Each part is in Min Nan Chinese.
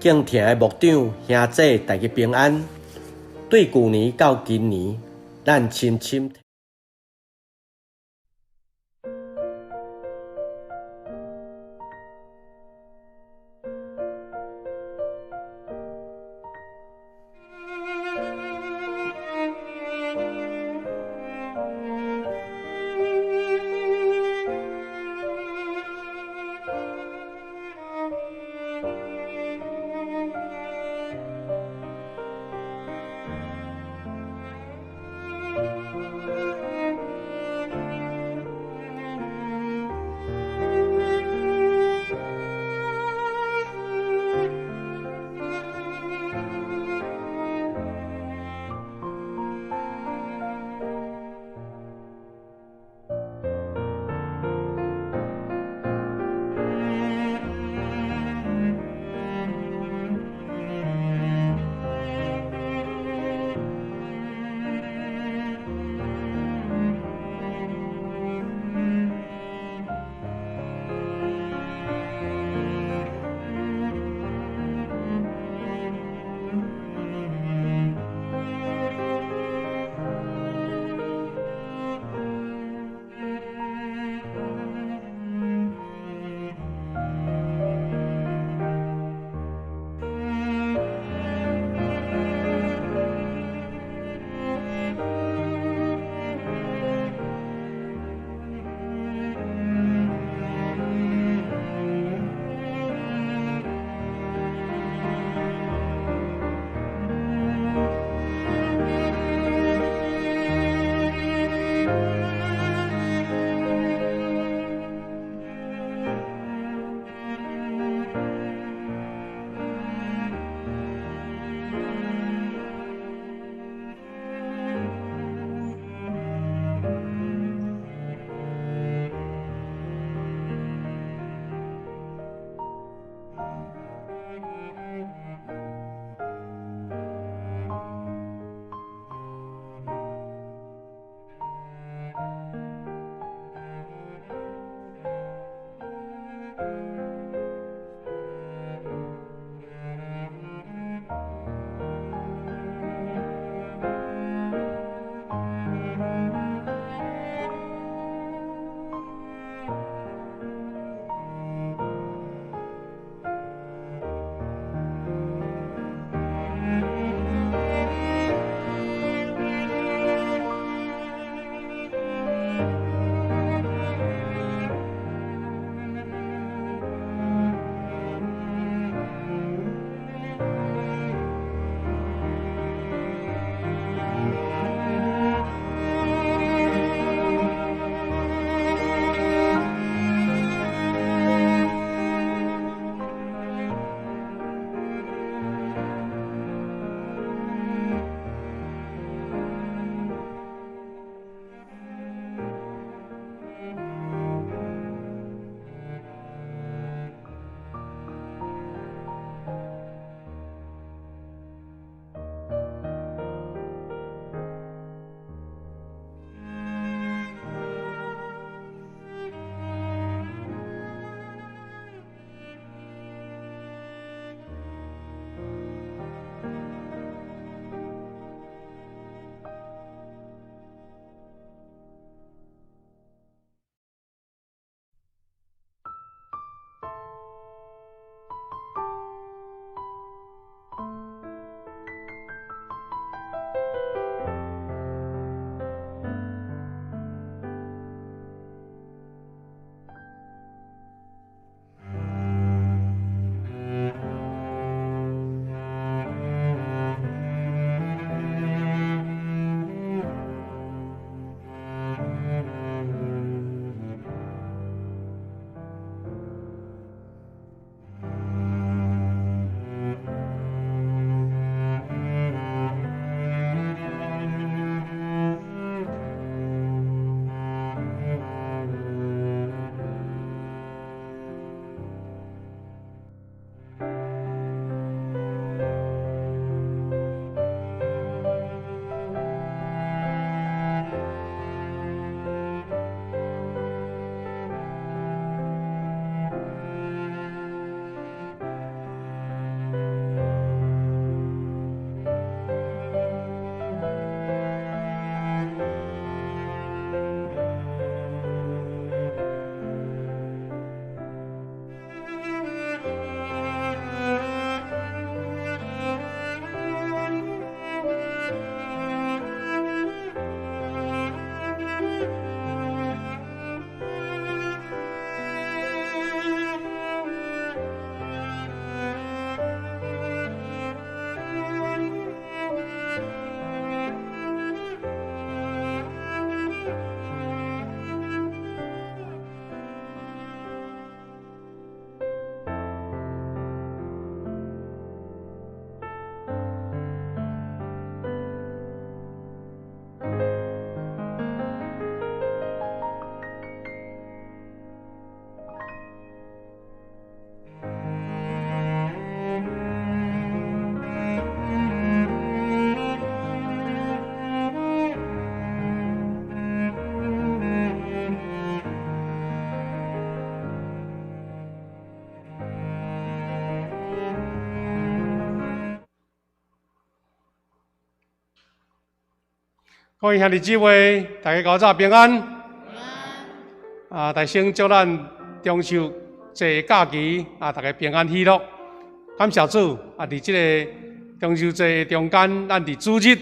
敬疼的牧長兄姊，大家平安。對舊年到今年，咱深深。各位兄弟姊妹，大家較早平安。啊，大先祝咱中秋節假期啊，大家平安喜樂。感謝主啊！佇這个中秋節中間，咱佇主日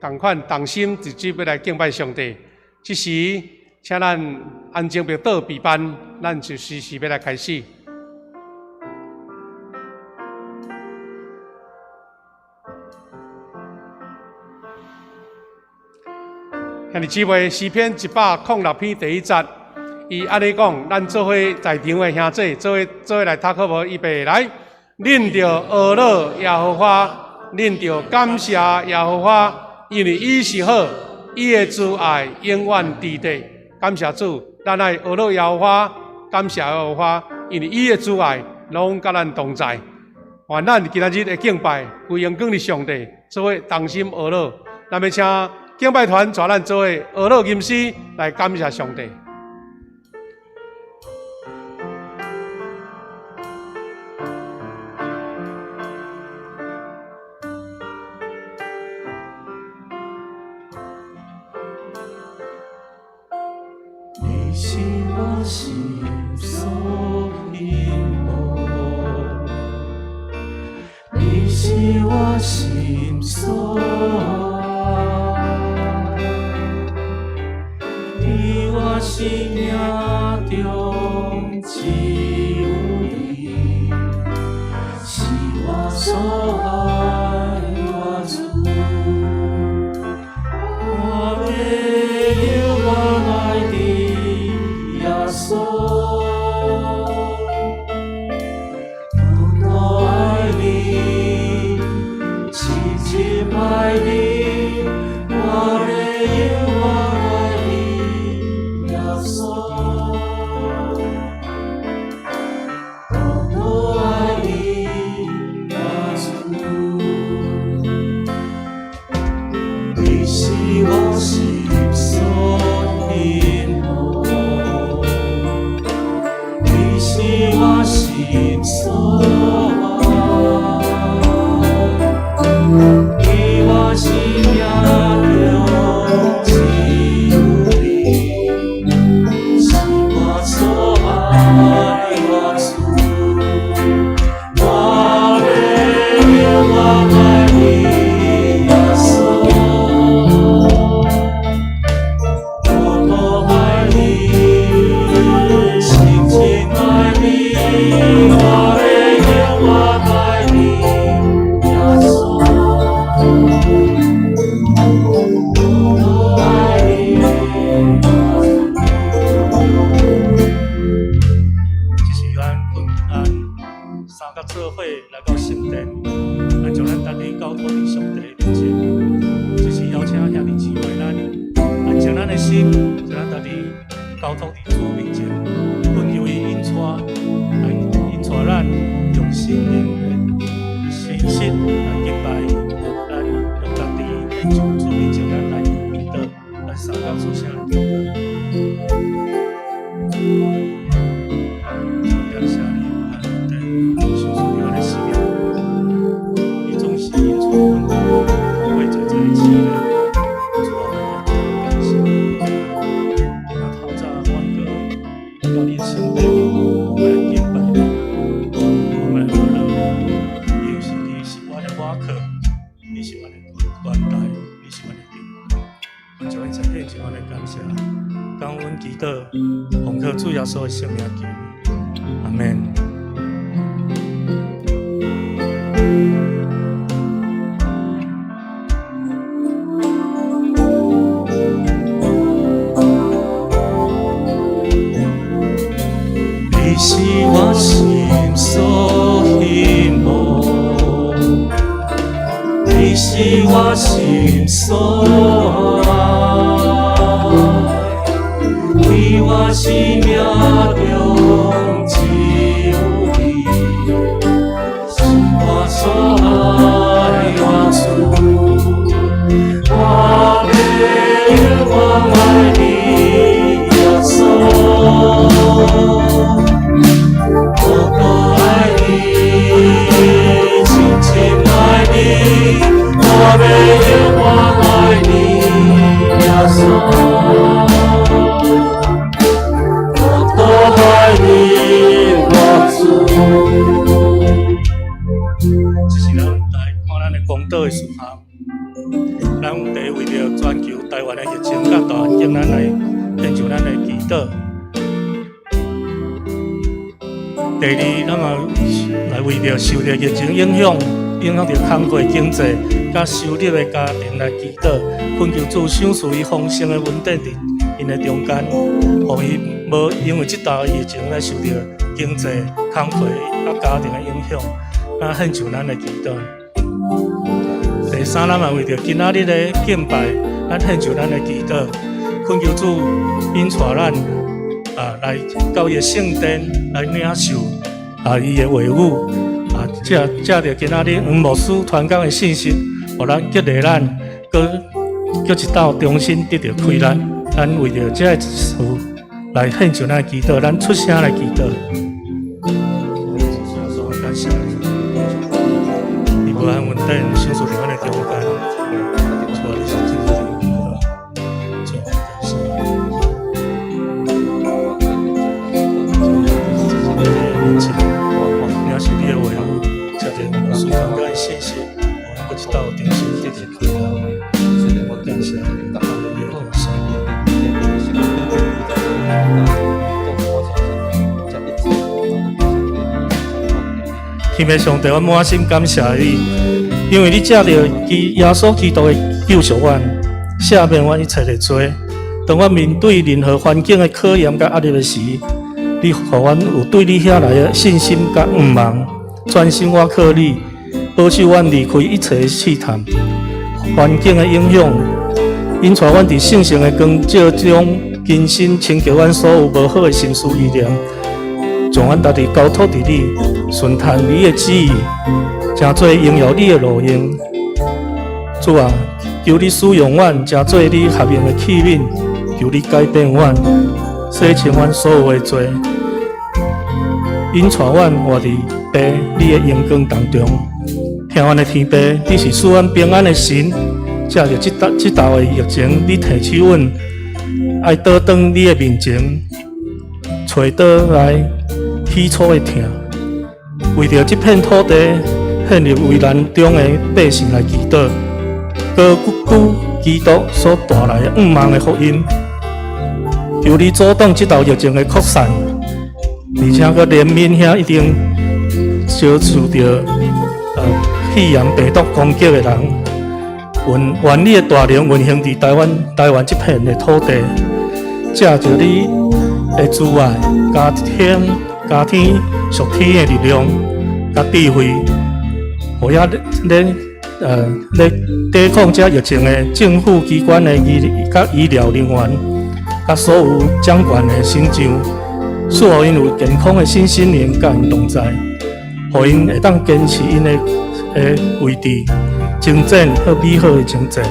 仝款同心一致欲來敬拜上帝。這時，請咱安靜默禱備辦，咱就隨時欲來開始。兄弟姊妹，詩篇106篇第一節，伊按呢講，咱做伙在場的兄弟，做伙做伙來讀好無？預備來，恁著呵咾耶和華，恁著感謝耶和華，因為伊是好，伊的慈愛永遠佇地。感謝主，咱愛呵咾耶和華，感謝耶和華，因為伊的慈愛攏佮咱同在。願咱今仔日的敬拜，歸榮光予上帝，做伙同心呵咾。咱欲請敬拜團帶咱做伙呵咾吟詩來感謝上帝。你是我心所希望，你是我心所愛，佇我生命中只有你，是我所愛我主，我欲永遠愛你耶穌，獨獨愛你，深深愛你，我欲永遠愛你耶穌，獨獨愛你我主，你是我心所希望，你是我心所愛，佇我生命中只有你，是我所愛我主，我欲永遠愛你耶穌，獨獨愛你，深深愛你，我欲永遠愛你耶穌，獨獨愛你我主。這是咱分咱三甲做伙來到聖殿，來將咱家己交託佇上帝面前。這是邀請兄弟姊妹咱安靜咱的心，將咱家己交託佇主面前，懇求伊引帶，來引帶咱用心靈的形式來敬拜伊。咱用家己來從主面前，咱來祈禱，咱三甲出聲來祈禱。感謝你，咱的上主咱的生命，你總是引帶阮通過濟濟的試煉，主啊，咱感謝你。今仔透早，阮閣來到你的聖殿，我們來敬拜你，我們來呵咾你，因為是你是阮的倚靠，你是阮的關台，你是阮的頂。阮將一切獻上阮的感謝，感恩祈禱，奉靠主耶穌的聖名求，阿們。你是我心所希望，你是我心所愛，佇我生命中只有你，是我所愛我主，我欲永遠愛你耶穌，獨獨愛你，深深愛你，我欲永遠愛你。台灣的疫情佮大環境，咱來獻上咱的祈禱。第二，咱嘛來為著受著疫情影響，影響著工課經濟佮收入的家庭來祈禱，懇求主賞賜伊豐盛的恩典佇𪜶的中間，予伊無因為這道疫情來受著經濟工課佮家庭的影響，咱獻上咱的祈禱。第三，咱嘛為著今仔日的敬拜，咱獻上咱的祈禱，懇求主引帶咱來到伊的聖殿來領受伊的話語，藉著今仔日黃牧師傳講的信息，予咱激勵咱，閣閣一道重新得著氣力。咱為著這个事來獻上咱的祈禱，咱出聲來祈禱。感謝你，無限恩典，賞賜佇阮的中間，主啊，你是真正的主，感謝。面前，領受你的話語，藉著牧師傳講的信息，予咱閣一道重新得著氣力。感謝你，感謝。天父上帝，我滿心感謝你，因為你藉著耶穌基督的救贖阮，赦免阮一切的罪。當阮面對任何環境的考驗佮壓力的時，你予阮有對你遐來的信心佮盼望，專心倚靠你，保守阮離開一切的試探、環境的影響，引帶阮佇聖城的光照中，更新清潔阮所有無好的心思意念，將阮家己交託佇你，順從你的旨意，成做榮耀你的路用。主啊，求你使用阮，成做你合用的器皿，求你改變阮，洗清阮所有的罪，引帶阮活佇父你的榮光當中。聽阮的天父，你是賜阮平安的神，藉著這道的疫情，你提醒阮愛倒轉你的面前，揣倒來起初的疼，為著這片土地陷入危難中的百姓來祈禱，高舉基督所帶來的盼望的福音，求你阻擋這道疫情的擴散，而且閣憐憫遐已經遭受著肺炎病毒攻擊的人，願願你的大能運行佇台灣這片的土地，藉著你的慈愛，加添屬天的力量，佮智慧，予遐咧抵抗這疫情的政府機關的醫佮醫療人員，佮所有掌權的神將，賜予𪜶有健康的身心靈，佮𪜶同在，予𪜶會當堅持𪜶的位置，征戰好美好的征戰。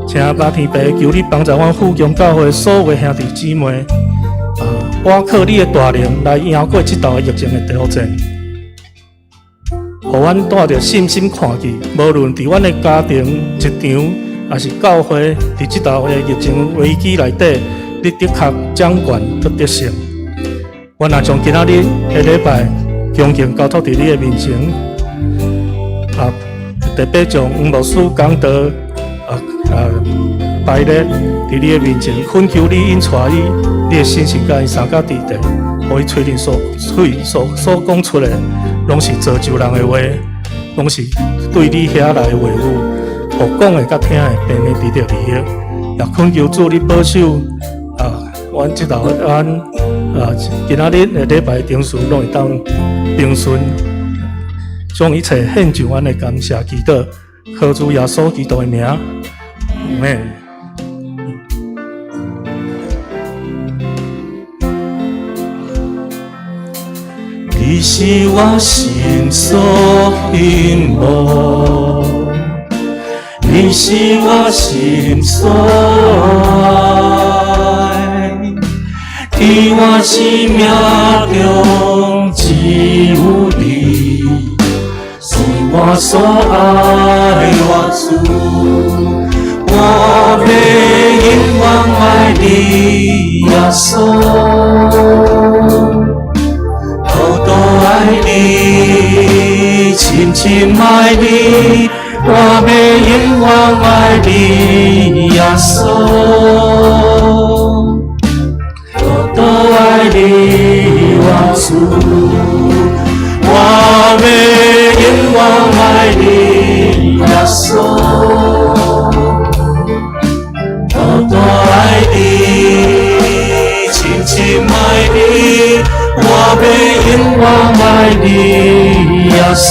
請阿爸天父，求你幫助阮富強教會所有的兄弟姊妹，倚靠你的大能來贏過這道疫情的挑戰，予阮帶著信心看見，無論佇阮的家庭、職場，抑是教會，佇這道的疫情危機內底，你的確掌權閣得勝。阮也將今仔日的禮拜恭敬交託佇你的面前，特別將黃牧師講道擺咧佇你的面前，懇求你引帶伊，你的信心佮伊相佮佇地，予伊喙裡所喙所所講出來，攏是造就人的話，攏是對你遐來的話語，予講的佮聽的，平平得著利益。也懇求主你保守阮這道阮今仔日的禮拜程序攏會當平順，將一切獻上阮的感謝祈禱，靠主耶穌基督的名，阿們。你是我心所欣慕，你是我心所愛，佇我生命中只有你，是我所愛的主，我欲永遠愛你耶穌。多多愛你，深深愛你，我欲永遠愛你。穌，多多愛你我主，我欲永遠愛你耶穌，多多愛你，深深愛你，我欲永遠愛你耶穌，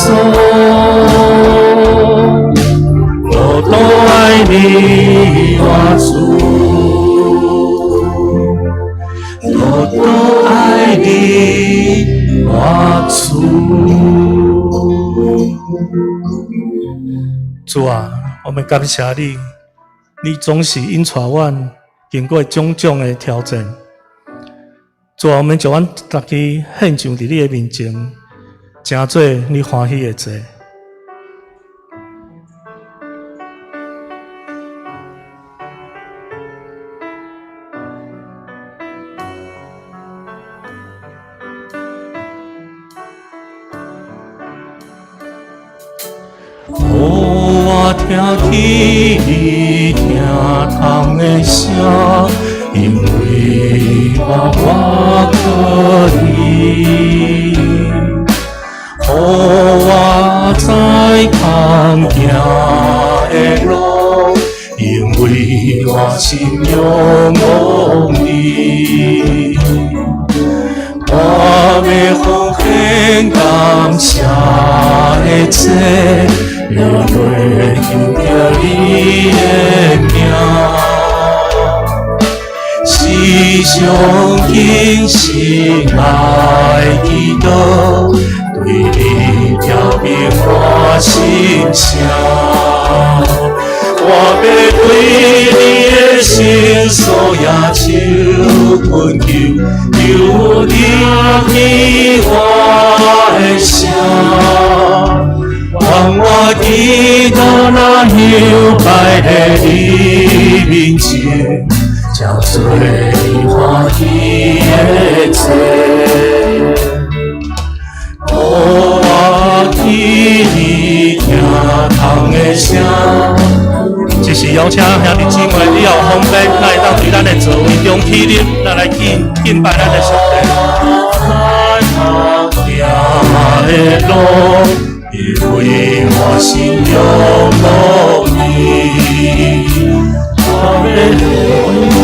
多多愛你我主，多多愛你我主。主啊，我們感謝你，你總是引帶阮經過種種的挑戰。主啊，我們將阮家己獻上佇你的面前，成做你歡喜的祭。予我聽起你聽窗的聲，因為我倚靠你。予我知空行的路，因為我心仰望你。我欲奉獻感謝的祭，因為求著你的名，時常傾心來祈禱，對你調明我心聲。我欲對你的聖所舉手懇求，求聽見我的聲。願我祈禱若香擺佇你面前，成做你歡喜的祭。予我聽你聽窗的聲。這是邀請兄弟姊妹，以後方便，咱會當佇咱的座位中起立，咱來敬敬拜咱的上帝。行的路，因為我心仰望你。我欲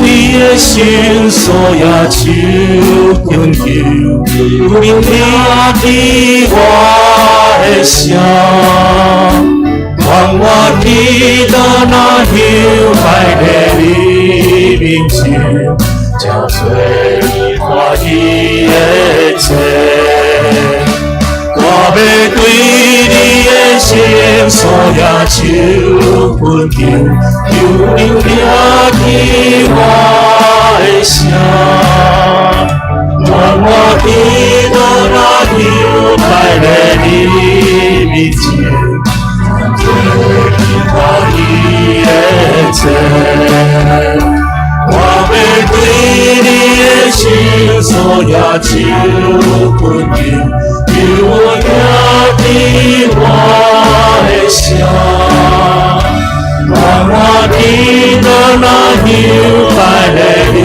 你的聖所舉手懇求，求聽見我的聲。願我祈禱若香擺佇你面前，成做你歡喜的祭。我欲對你的聖所舉手懇求，求你聽見我的聲。願我祈禱若香擺佇你面前，做你歡喜的祭。我欲對你的聖所舉手懇求，求聽見我的聲。願我祈禱若香擺佇你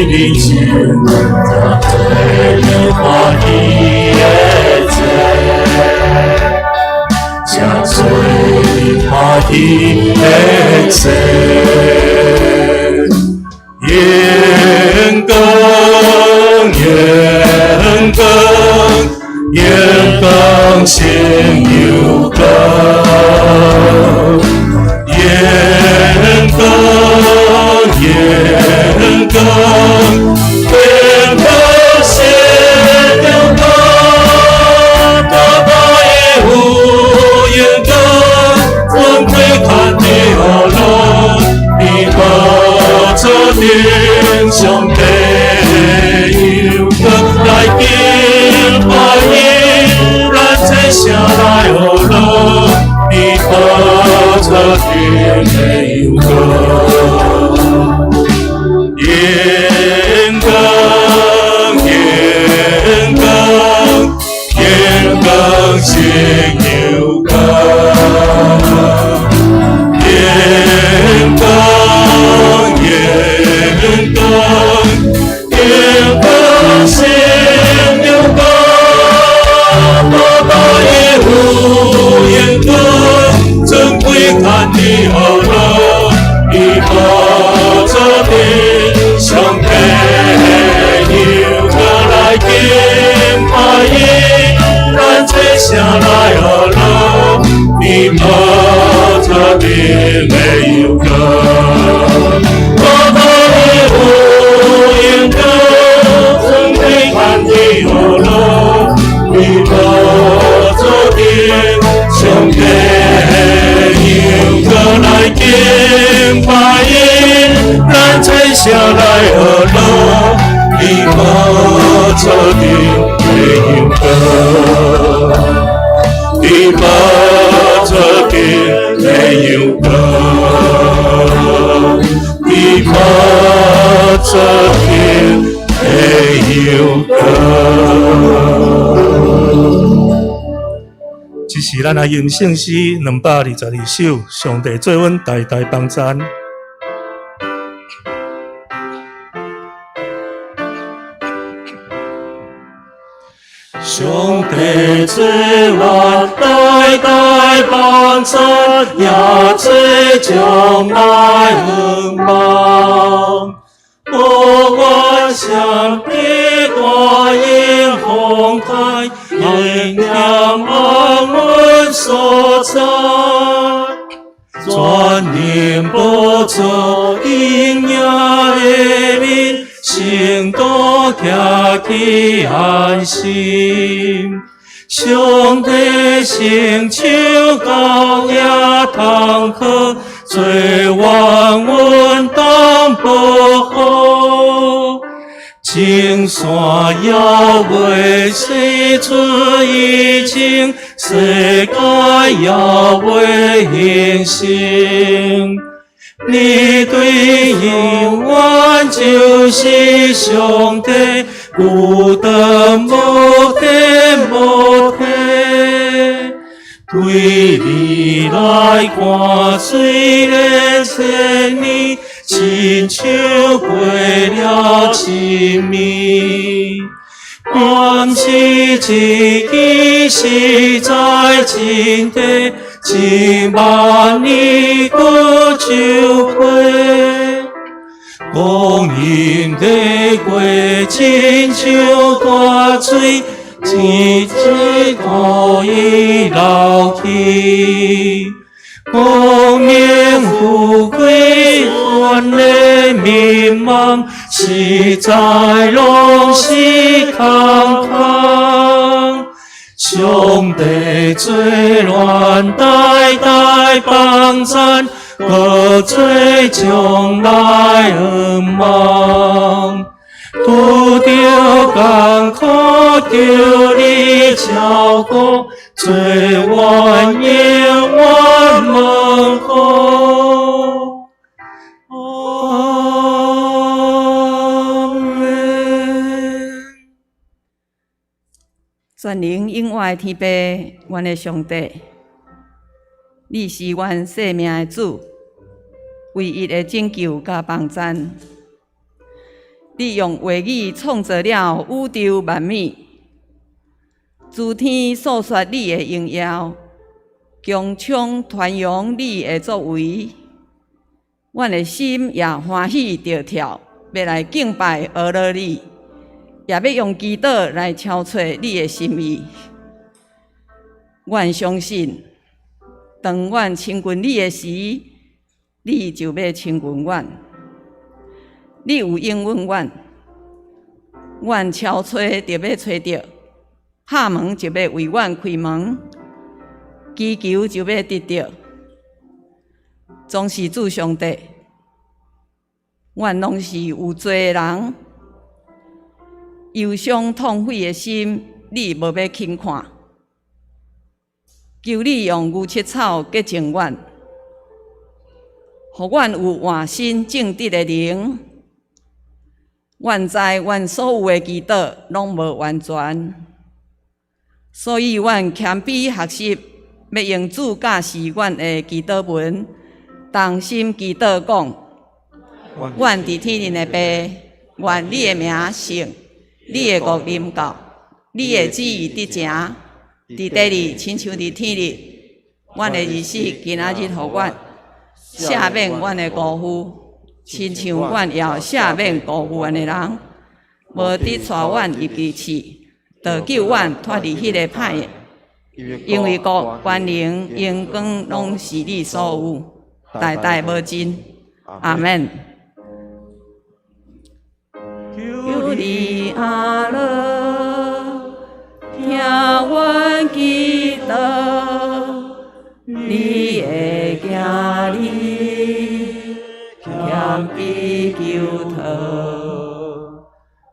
面前，做你歡喜的祭。成做你歡喜的祭。荣光，荣光，荣光胜油光，荣光，荣光，荣光胜油光，大大的有荣光，尊贵看得乐，你宝座顶上帝荣光来敬拜伊，咱齐声来学乐，你宝座顶的荣光，荣光，荣光，荣光胜油光，荣光，頂的陽光，寶座的有榮光，尊貴看的呵樂，佇寶座頂上帝的榮光來敬拜伊，咱齊聲來呵樂，佇寶座頂的榮光。佇寶座頂的榮光，佇寶座頂的榮光。這是咱來吟聖詩222首，上帝做阮大大幫贊。上帝做阮大大幫贊，也做將來向望。不管啥物大湧風台，仍念安穩所在。全能寶座陰影的面，聖徒徛起安心。上帝成手高也通靠，做阮穩當保護。青山猶未釋出以前，世界猶未形成。你對永遠就是上帝，孤單無替無替。對你來看，雖然千年，親像過了一暝。願是一支實在真的，一萬年閣就過。光陰的過，親像大水，一日可以流去。光明富貴，阮的迷茫，實在攏是空空。上帝做阮大大幫贊，閣做將來向望。拄著艱苦，求你照顧，做阮永遠門戶。阿們。全能永活的天父，阮的上帝，你是阮生命的主，唯一的拯救佮幫贊。你用話語創造了宇宙萬物，諸天訴說你的榮耀，穹蒼傳揚你的作為。阮的心也歡喜著跳，欲來敬拜阿樂你，也欲用祈禱來敲揣你的心意。阮相信，當阮親近你的時，你就欲親近阮。你有應允阮，阮敲揣就欲揣著，拍門就欲為阮開門，祈求就欲得著。總是主上帝，阮攏是有罪的人，憂傷痛悔的心，你無欲輕看。求你用牛膝草潔淨阮，予阮有換新正直的靈。阮知阮所有的祈禱攏無完全，所以阮謙卑學習，欲用主教示阮的祈禱文，同心祈禱講：阮佇天頂的父，願你的名聖，你的國臨到，你的旨意得成，佇地裡親像佇天裡。阮的日食今仔日予阮，赦免阮的辜負，親像阮也赦免辜負阮的人，無得帶阮入去試，著救阮脫離彼個歹的。因為國、權能、榮光攏是你所有。代代無盡。阿們。求你阿樂，聽阮祈禱，你的囝兒謙卑求託，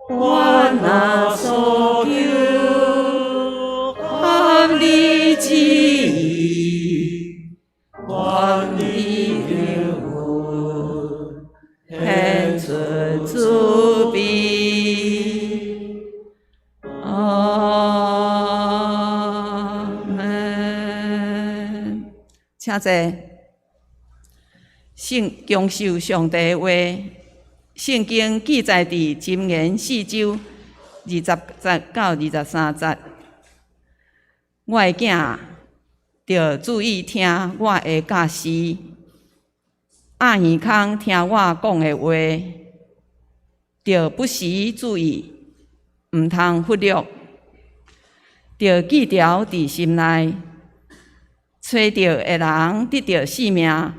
阮若所求，合你旨意，願你應允，顯出慈悲。阿們。請坐。聖享受上帝的話，聖經記載佇箴言四章20節到23節。我的囝，著注意聽我的教示，掩耳孔聽我講的話，著不時注意，毋通忽略，著記牢佇心內。揣著的人得著性命，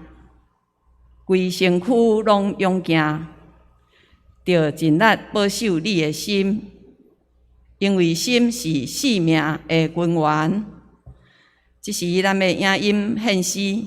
規身軀攏勇健。著盡力保守你的心，因為心是性命的根源。這是咱的影音獻詩。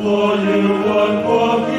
我永遠歡喜。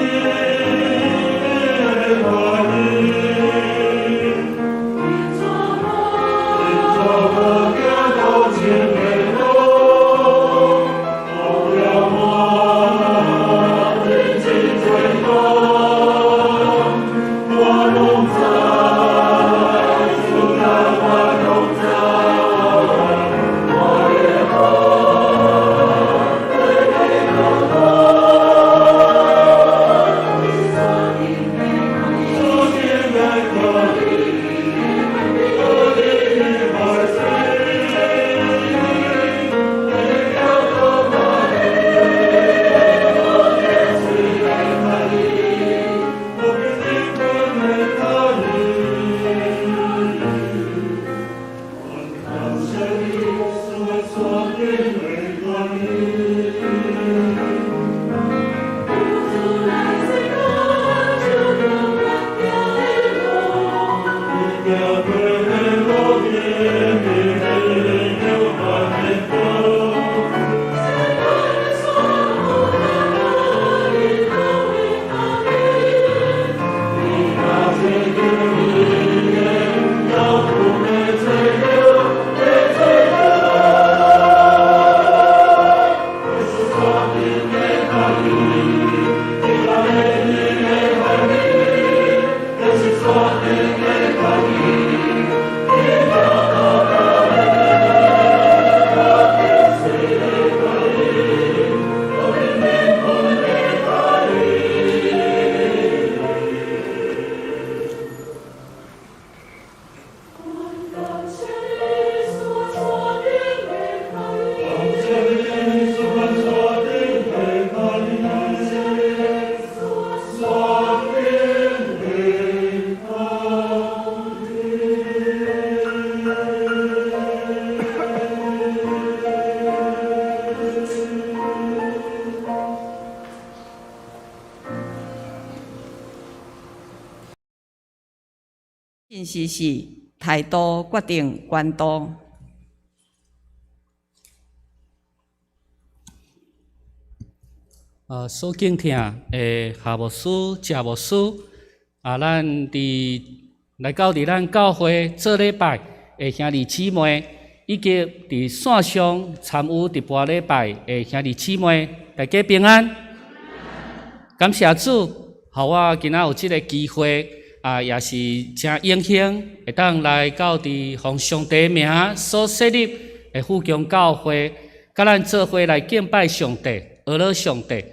信息是態度決定懸度。所敬聽的夏牧師、謝牧師，啊，咱佇來到佇咱教會做禮拜的兄弟姊妹，以及佇線上參與直播禮拜的兄弟姊妹，大家平安。感謝主，予我今仔有這个機會，啊，也是誠榮幸，會當來到佇奉上帝名所設立的富強教會，佮咱做伙來敬拜上帝，學樂上帝。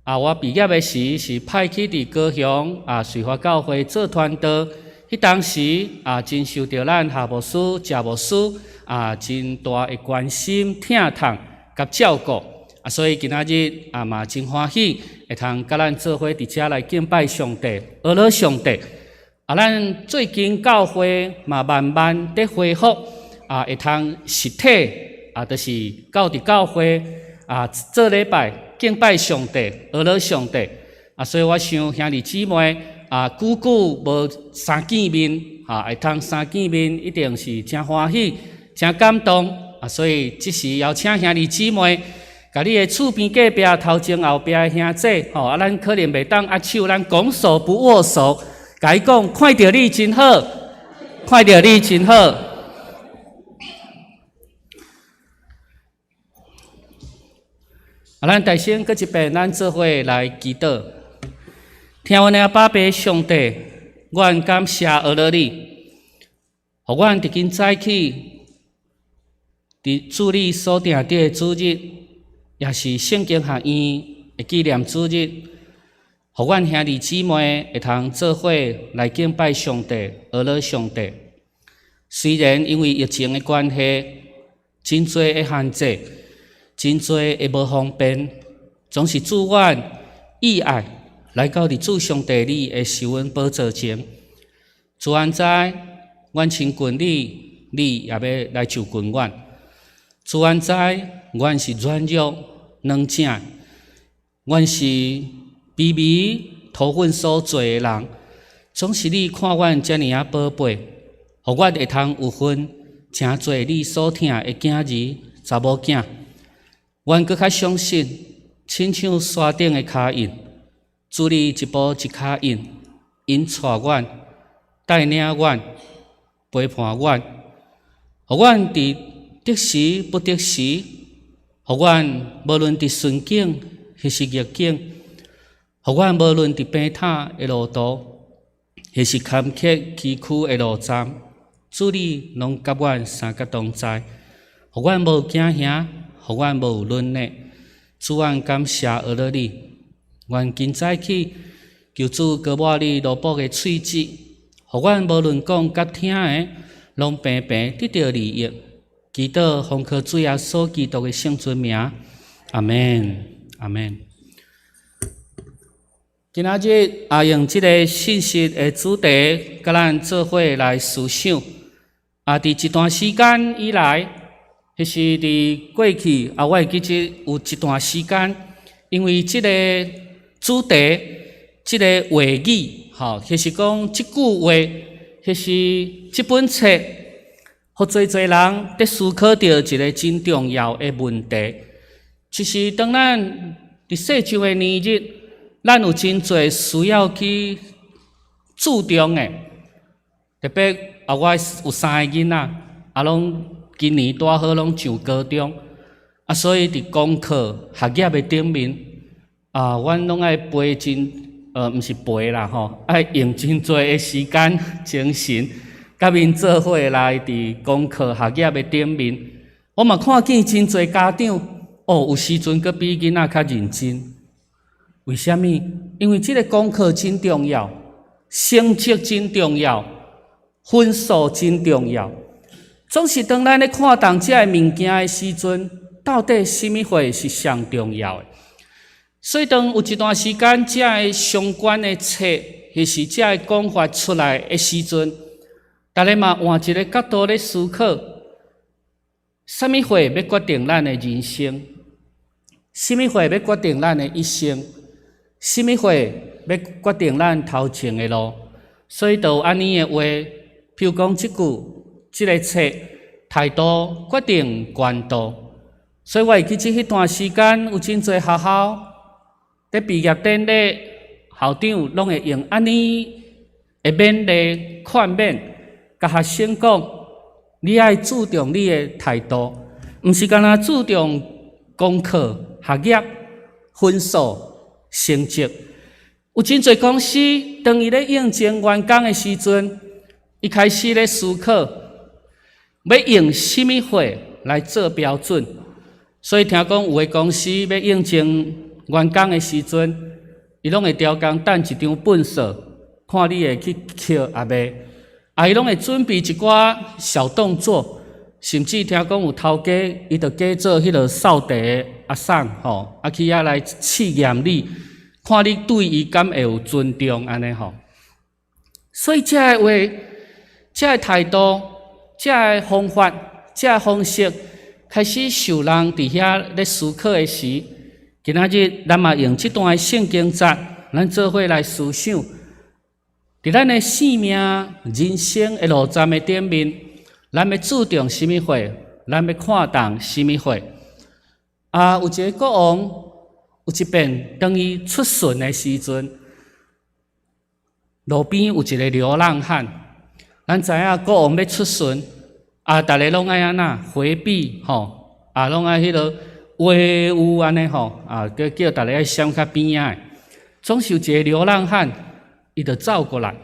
啊，我畢業的時是派去佇高雄啊，瑞華教會做傳道。彼當時啊，真受著咱夏牧師、謝牧師啊，真大的關心、疼痛佮照顧。啊，所以今仔日啊嘛真歡喜，會通佮咱做伙佇遮來敬拜上帝、學樂上帝。啊，咱最近教會嘛慢慢佇恢復啊，會通實體啊，就是到佇教會啊做禮拜。敬拜上帝，學樂上帝。啊，所以我想兄弟姊妹啊，久久無相見面，哈，會通相見面，一定是誠歡喜、誠感動。啊，所以這時邀請兄弟姊妹，共你的厝邊隔壁、頭前後壁的兄弟，吼，啊，咱可能袂當握手，咱拱手不握手，共伊講，看著你真好，看著你真好。啊，咱大聲閣一遍，咱做伙來祈禱。聽阮的阿爸父上帝，阮感謝阿樂你，予阮佇今早起，佇主你所定的主日，也是聖經學院的紀念主日，予阮兄弟姊妹會通做伙來敬拜上帝，阿樂上帝。雖然因為疫情的關係，真濟的限制。真濟的無方便，總是主阮意愛來到佇主上帝你的受恩寶座前。主安知，阮親近你，你也欲來就近阮。主安知，阮是軟弱軟正，阮是卑微土粉所做的人，總是你看阮遮爾仔寶貝，予阮會通有份成做你所疼的囝兒、查某囝。阮閣較相信，親像山頂的跤印，主你一步一跤印，引帶阮、帶領阮、陪伴阮，予阮佇得時不得時，予阮無論佇順境抑是逆境，予阮無論佇平坦的路途，抑是坎坷崎嶇的路站，主你攏佮阮相佮同在，予阮無驚嚇。予阮無有軟弱，主阮感謝阿樂你，阮今早起求主膏抹你奴僕的喙舌，予阮無論講佮聽的，攏平平得著利益。祈禱奉靠主耶穌基督的聖尊名，阿們，阿們。今仔日啊，用這个信息的主題，佮咱做伙來思想。啊，佇一段時間以來，彼是佇過去啊，我會記得有一段時間，因為這個主題、這个話語，吼，就是講這句話，彼是這本冊，予濟濟人佇思考著一个真重要的問題，就是當咱佇世上的年日，咱有真濟需要去注重的，特別啊，我有三個囡仔，啊，攏今年拄好攏上高中，啊，所以佇功課、學業的頂面，啊，阮攏愛陪真，毋是陪啦吼，愛用真濟的時間、精神，佮𪜶做伙來佇功課、學業的頂面。我嘛看見真濟家長，哦，有時陣閣比囡仔較認真。為啥物？因為這个功課真重要，成績真重要，分數真重要。總是當咱咧看重這个物件的時陣，到底啥物貨是上重要的？所以當有一段時間，這个相關的冊，抑是這个講法出來的時陣，逐家嘛換一个角度咧思考，啥物貨欲決定咱的人生？啥物貨欲決定咱的一生？啥物貨欲決定咱頭前的路？所以就有按呢的話。譬如講，這句、這个冊態度決定前途。所以我會記得彼段時間有真濟學校佇畢業典禮，校長攏會用按呢的勉勵勸勉，共學生講：你愛注重你的態度，毋是干焦注重功課、學業、分數、成績。有真濟公司，當伊咧應徵員工的時陣，伊開始咧思考，欲用啥物貨來做標準。所以聽講有的公司欲應徵員工的時陣，伊攏會刁工擲一張糞掃，看你會去抾抑袂。啊，伊攏會準備一寡小動作，甚至聽講有頭家，伊就假做彼个掃地的阿嬸吼，啊去遐來試驗你，看你對伊敢會有尊重按呢吼。所以這个話、這个態度、這个方法、這个方式，開始受人佇遐咧思考的時，今仔日咱嘛用這段的聖經節，咱做伙來思想，佇咱的生命、人生的路站的頂面，咱欲注重啥物貨？咱欲看重啥物貨？啊，有一个國王，有一遍當伊出巡的時陣，路邊有一个流浪漢。咱知影國王欲出巡，啊，逐个攏愛按怎迴避吼，啊，攏愛彼个威武按呢吼，啊，叫叫逐个愛閃較邊仔的。總是有一个流浪漢，伊就走過來，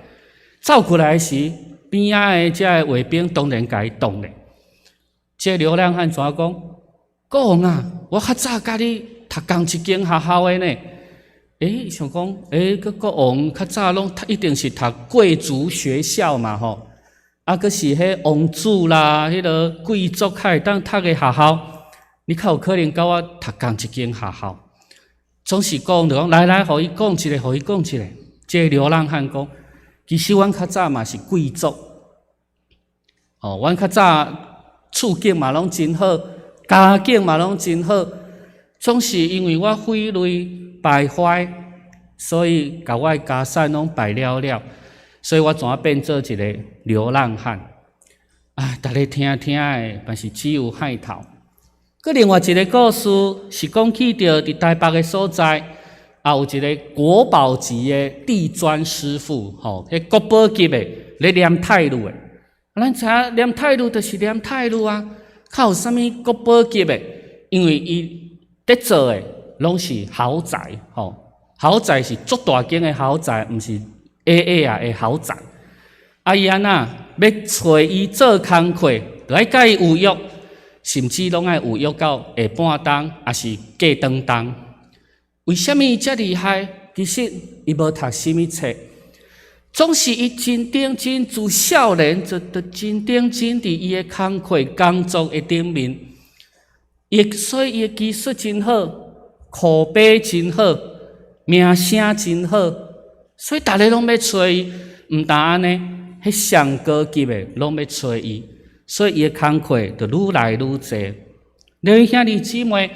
走過來時，邊仔的這个衛兵當然共伊擋咧。這个流浪漢怎講？國王啊，我較早佮你讀仝一間學校的呢。欸，想講，欸，閣國王較早攏一定是讀貴族學校嘛吼。啊，閣是彼王子啦，彼个貴族較會當讀的學校，你較有可能佮我讀仝一間學校。總是講就講，來來，予伊講一下，予伊講一下。這个流浪漢講，其實阮較早嘛是貴族，哦，阮較早處境嘛攏真好，家境嘛攏真好，總是因為我匪類敗壞，所以共我的家產攏敗了了，所以我怎變做一个流浪漢？啊，逐家聽聽的，嘛是只有害頭。閣另外一个故事是講起著佇台北的所在，也有一个國寶級的地磚師傅，吼，彼國寶級的咧黏泰魯的。咱知影黏泰魯就是黏泰魯啊，較有啥物國寶級的？因為伊佇做的攏是豪宅，吼，豪宅是足大間的豪宅，毋是矮矮仔的豪宅。啊，伊按怎欲揣伊做工課，就愛佮伊有約，甚至攏愛有約到下半晡，抑是過當當。為啥物遮厲害？其實伊無讀啥物冊，總是伊真認真自少年就就真認真佇伊的工課工作的頂面，伊所以伊的技術真好，口碑真好，名聲真好，所以逐家攏欲揣伊，毋但按呢，彼上高級的攏欲揣伊，所以伊的工課就愈來愈濟。你兄弟姊妹，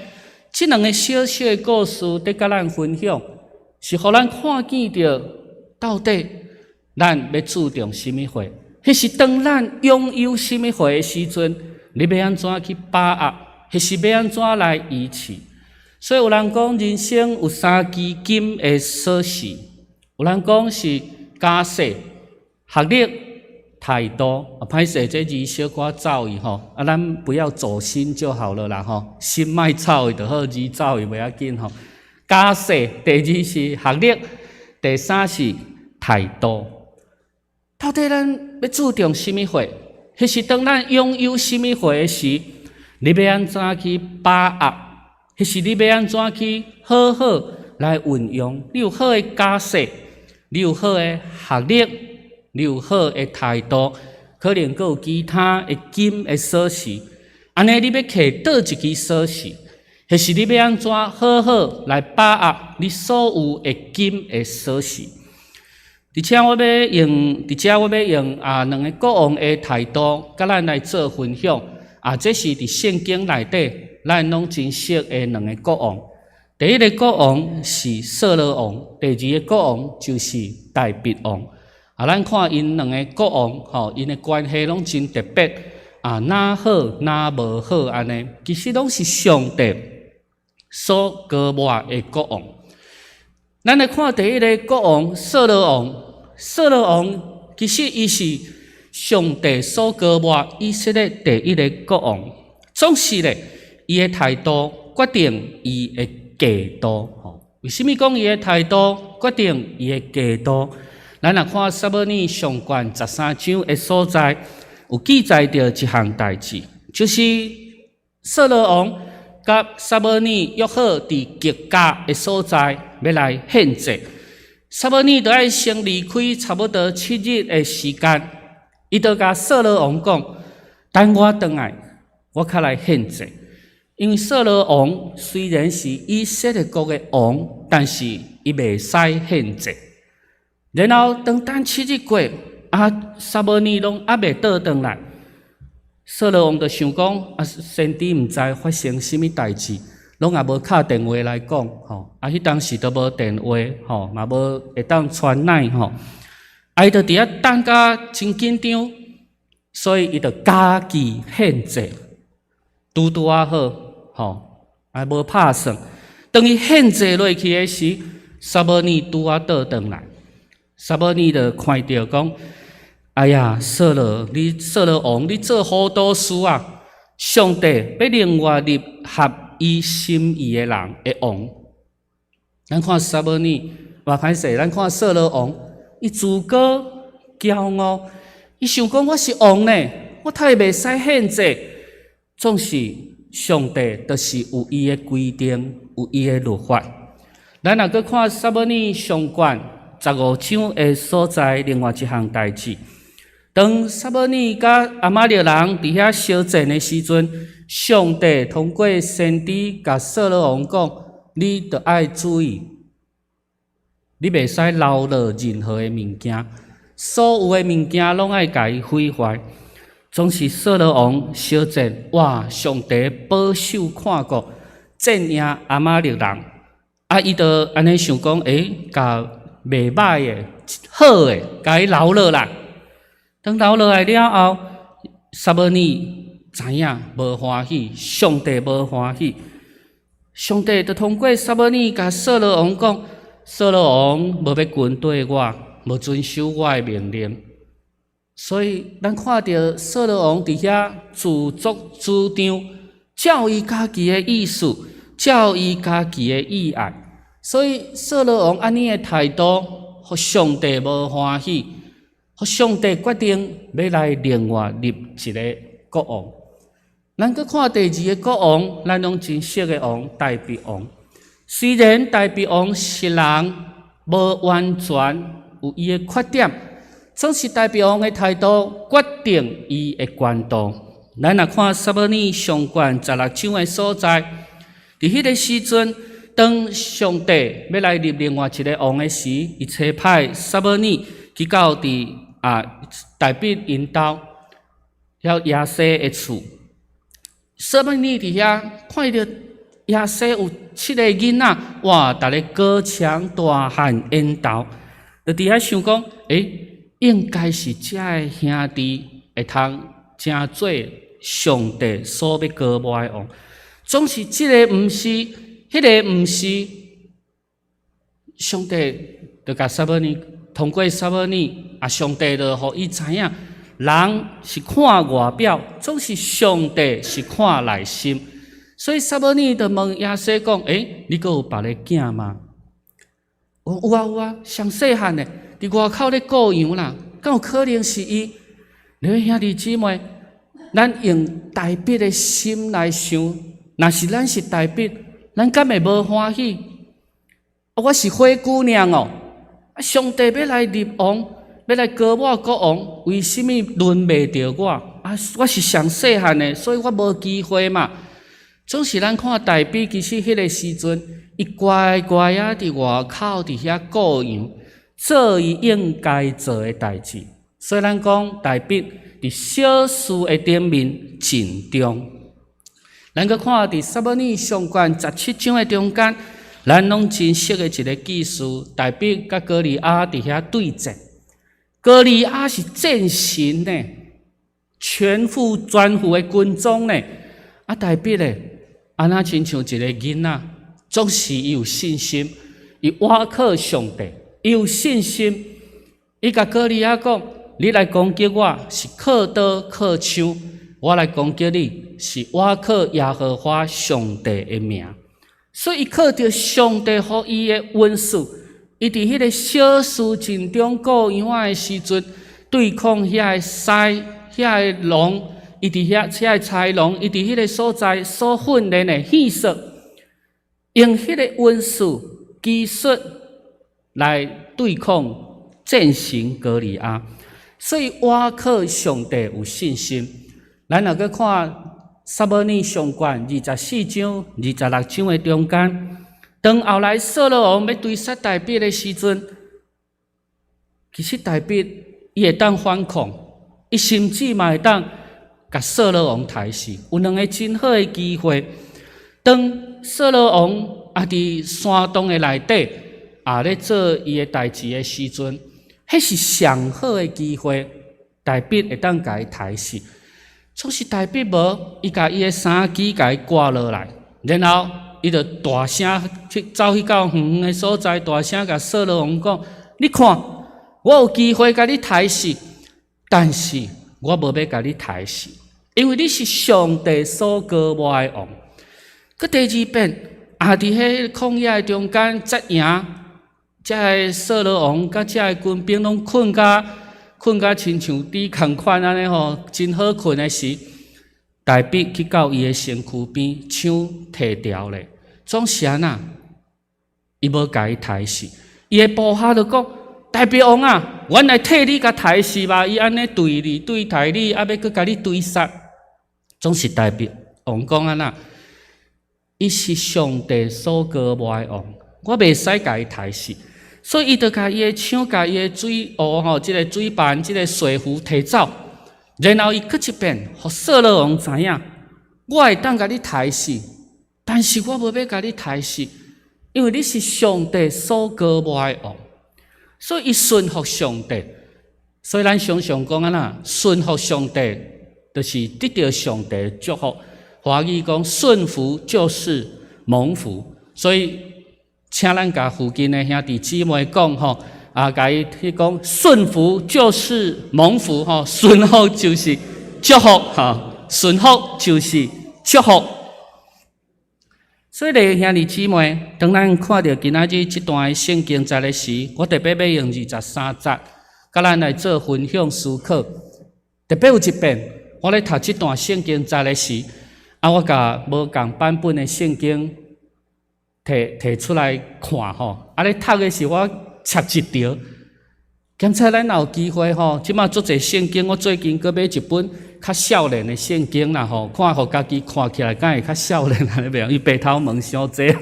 這兩个小小的故事，佇佮咱分享，是予咱看見著到底咱欲注重啥物貨？彼是當咱擁有啥物貨的時陣，你欲按怎去把握？彼是欲按怎來維持？所以有人講，人生有三支金的鎖匙，有人講是家世、學歷、態度。啊，歹勢，這字小可走去吼，啊，咱不要走心就好了啦吼，心莫走去就好，字走去袂要緊吼。家世，第二是學歷，第三是態度。到底咱欲注重啥物貨？彼是當咱擁有啥物貨的時，你欲按怎去把握？彼是你欲按怎去好好來運用？你有好的家世，你有好的學歷，你有好的態度，可能閣有其他的金的鎖匙。按呢，你欲提佗一支鎖匙？彼是你欲按怎好好來把握你所有的金的鎖匙？佇遮我欲用，佇遮我欲用啊兩个國王的態度，佮咱來做分享。啊，這是佇聖經內底，咱攏真熟的兩个國王。第一个國王是掃羅王，第二个國王就是大衛王。啊，咱看𪜶兩个國王，吼，𪜶的關係攏真特別。啊，若好若無好按呢，其實攏是上帝所膏抹的國王。咱來看第一个國王掃羅王，掃羅王其實伊是上帝所膏抹以色列第一个國王，總是咧，伊的態度決定伊的前途。吼，為啥物講伊的態度決定伊的前途？咱若看撒母耳上卷13章的所在，有記載著一項代誌，就是掃羅王佮撒母耳約好佇吉甲的所在，欲來獻祭。撒母耳著愛先離開差不多7日的時間，伊就共掃羅王講：等我轉來，我較來獻祭。因為掃羅王雖然是以色列國的王，但是伊袂使獻祭。然後當等七日過，啊，撒母耳攏猶未倒轉來，掃羅王就想講：啊，先知毋知發生啥物代誌，攏也無敲電話來講，吼，啊，彼當時都無電話，吼，嘛無會當傳來，吼，啊，伊就佇遐等甲真緊張，所以伊就家己獻祭，拄拄仔好，吼，也無拍算。當伊獻祭落去的時，撒母耳拄仔倒轉來，撒母耳就看著講：哎呀，掃羅，你掃羅王，你做糊塗事啊！上帝欲另外立合伊心意的人的王。咱看撒母耳，嘛歹勢，咱看掃羅王，伊自高驕傲，伊想講我是王呢，我太袂使獻祭。總是上帝就是有伊的規定，有伊的律法。咱若閣看撒母耳上卷15章的所在，另外一項代誌。當撒母耳佮亞瑪力人佇遐相戰的時陣，上帝通過先知共掃羅王講：你著愛注意，你袂使留落任何的物件，所有的物件攏愛共伊毀壞。總是掃羅王相戰，哇！上帝保守看顧，戰贏亞瑪力人。啊，伊就按呢想講，欸，共袂䆀的、好的，共伊留落來。當留落來了後，撒母耳知影無歡喜，上帝無歡喜。上帝就通過撒母耳共掃羅王講：掃羅王無欲跟綴我，無遵守我的命令。所以，咱看著掃羅王佇遐自作主張，照伊家己的意思，照伊家己的意愛。所以，掃羅王按呢的態度，予上帝無歡喜，予上帝決定欲來另外立一个國王。咱閣看第二个國王，咱攏真熟的王大衛王。雖然大衛王是人無完全，有伊的缺點，總是大衛王的態度決定伊的前途。咱若看撒母耳上卷16章的所在，佇彼個時陣，當上帝欲來立另外一个王的時，伊差派撒母耳去到佇啊大衛𪜶兜，遐耶西的厝。撒母耳佇遐看著耶西有七个囡仔，哇！逐个高強大漢緣投，就佇遐想講，欸，應該是這个兄弟會通成做上帝所欲膏抹的王。總是這个毋是，彼个毋是，上帝就共撒母耳通過撒母耳，啊，上帝就予伊知影，人是看外表，總是上帝是看內心。所以撒母耳就問耶西講：欸，你閣有別个囝嗎？有啊有啊，上細漢的，佇外口咧顧羊啦，敢有可能是伊？你兄弟姊妹，咱用大衛的心來想，若是咱是大衛，咱敢會無歡喜？我是灰姑娘哦，啊，上帝欲來立王，欲來膏我國王，為啥物輪袂著我？啊，我是上細漢的，所以我無機會嘛。總是咱看大衛，其實彼个時陣，伊乖乖仔佇外口佇遐顧羊，做伊應該做的代誌。所以咱講大衛佇小事的頂面盡忠。咱閣看佇撒母耳上卷17章的中間，咱攏真熟的一个故事，大衛佮歌利亞佇遐對戰。歌利亞是戰神呢，全副全副的軍裝呢。啊，大衛咧，按呢親像一個囡仔，總是伊有信心，伊倚靠上帝，伊有信心。伊共歌利亞講：你來攻擊我是靠刀靠槍，我來攻擊你是倚靠耶和華上帝的名。所以伊靠著上帝予伊的恩賜，伊佇彼個小事情中顧羊仔的時陣，對抗遐個獅、遐個狼，伊佇遐遐個豺狼，伊佇彼個所在所訓練的戲術，用彼個恩賜技術來對抗戰神歌利亞。所以倚靠上帝有信心。咱若閣看撒母耳上卷24章、26章的中間，當後來掃羅王欲追殺大衛的時陣，其實大衛伊會當反抗，伊甚至嘛會當共掃羅王刣死，有兩个真好的機會。當掃羅王也佇山洞的內底也咧做伊的代誌的時陣，彼是上好的機會，大衛會當共伊刣死。總是大衛無，伊共伊的衫枝共伊割落來，然後伊就大聲去走去到遠遠的所在，大聲共掃羅王講：你看，我有機會共你刣死，但是我無欲共你刣死，因為你是上帝所膏抹的王。閣第二遍，也佇彼曠野的中間，才贏，這个掃羅王佮這个軍兵攏睏甲親像豬仝款按呢吼，真好睏的時，大衛去到伊的身軀邊，槍提牢咧，總是按怎？伊無共伊刣死，伊的部下就講：大衛王啊，阮來替你共刣死吧！伊按呢對你對待你，猶欲閣共你追殺，總是大衛王講按怎？伊是上帝所膏抹的王，我袂使共伊刣死。所以伊就共伊的槍、共伊的水壺吼，這个水盤、這个水壺提走，然後伊閣一遍，予掃羅王知影，我會當共你刣死，但是我無欲共你刣死，因為你是上帝所膏抹的王，所以伊順服上帝。所以咱常常講按怎，順服上帝，就是得著上帝的祝福。華語講順服就是蒙福，所以請咱共附近的兄弟姊妹講吼，啊，共伊去講順服就是蒙福吼，順服就是祝福吼，順服就是祝福。所以咧，兄弟姊妹，當咱看著今仔日這段聖經節的時，我特別欲用23節，佮咱來做分享思考。特別有一遍，我咧讀這段聖經節的時，啊，我共無仝版本的聖經提提出來看吼，啊咧讀的時我插一條。檢查咱若有機會吼，這馬足濟聖經，我最近閣買一本較少年的聖經啦吼，看予家己看起來敢會較少年按呢袂？伊白頭毛傷濟。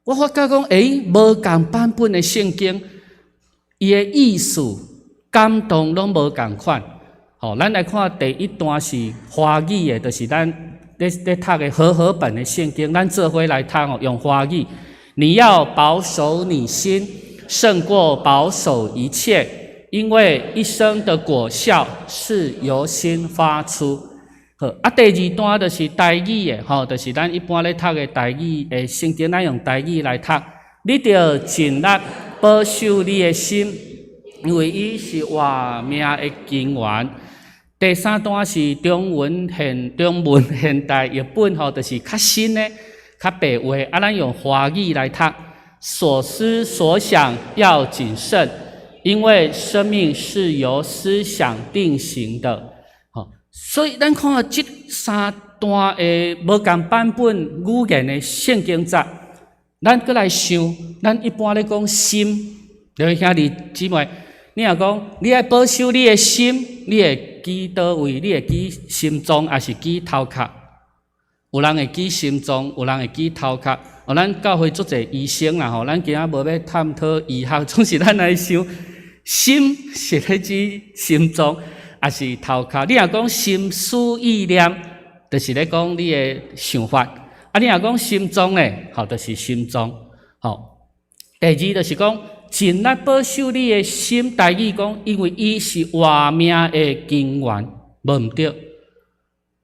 我發覺講，欸，無仝版本的聖經，伊的意思感動攏無仝款。吼，咱來看第一段是華語的，就是咱咧讀的和合本的聖經，咱做伙來讀哦，用華語。你要保守你心，勝過保守一切，因為一生的果效是由心發出。好，啊，第二段就是台語的，吼，就是咱一般咧讀的台語的聖經，咱用台語來讀。你著盡力保守你的心，因為伊是活命的根源。第三段是中文現代譯本，吼，就是較新的、較白話，啊，咱用華語來讀。所思所想要謹慎，因為生命是由思想定型的。吼，所以咱看這三段的無仝版本語言的聖經節，咱閣來想，咱一般咧講心，對兄弟姊妹，你若講你愛保守你的心，你會記佗位？你會記心臟，抑是記頭殼？有人會記心臟，有人會記頭殼。哦，咱教會足濟醫生啦吼，咱今仔無欲探討醫學，總是咱來想，心是咧指心臟，抑是頭殼？你若講心思意念，就是咧講你的想法。啊，你若講心臟咧，吼，就是心臟。吼，第二就是講，盡力保守你的心，台語講，因為伊是活命的根源，無毋對。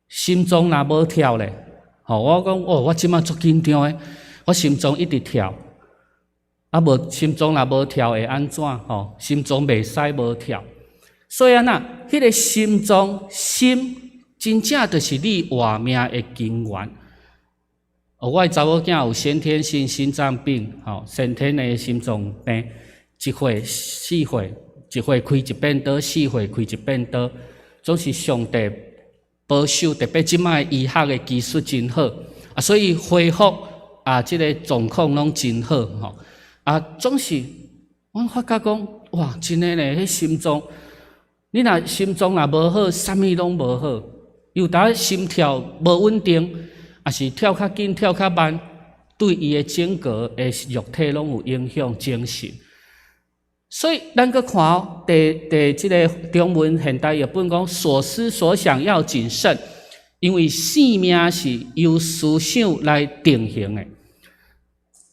心臟若無跳咧，吼，我講哦，我這馬足緊張的，我心臟一直跳，啊無心臟若無跳會按怎？吼，心臟袂使無跳。所以按怎，彼個心臟心真正就是你活命的根源。哦，我的查某囝有先天性心臟病，吼，先天的心臟病，一歲四歲，一歲開一遍刀，四歲開一遍刀，總是上帝保守，特別這擺醫學的技術真好，啊，所以恢復啊，這個狀況攏真好，吼，啊，總是阮發覺講，哇，真的呢，彼心臟，你若心臟若無好，啥物攏無好，有當心跳無穩定。抑是跳較緊、跳較慢，對伊的整個的肉體攏有影響，精神。所以咱閣看哦，佇這个中文現代譯本講，所思所想要謹慎，因為性命是由思想來定型的。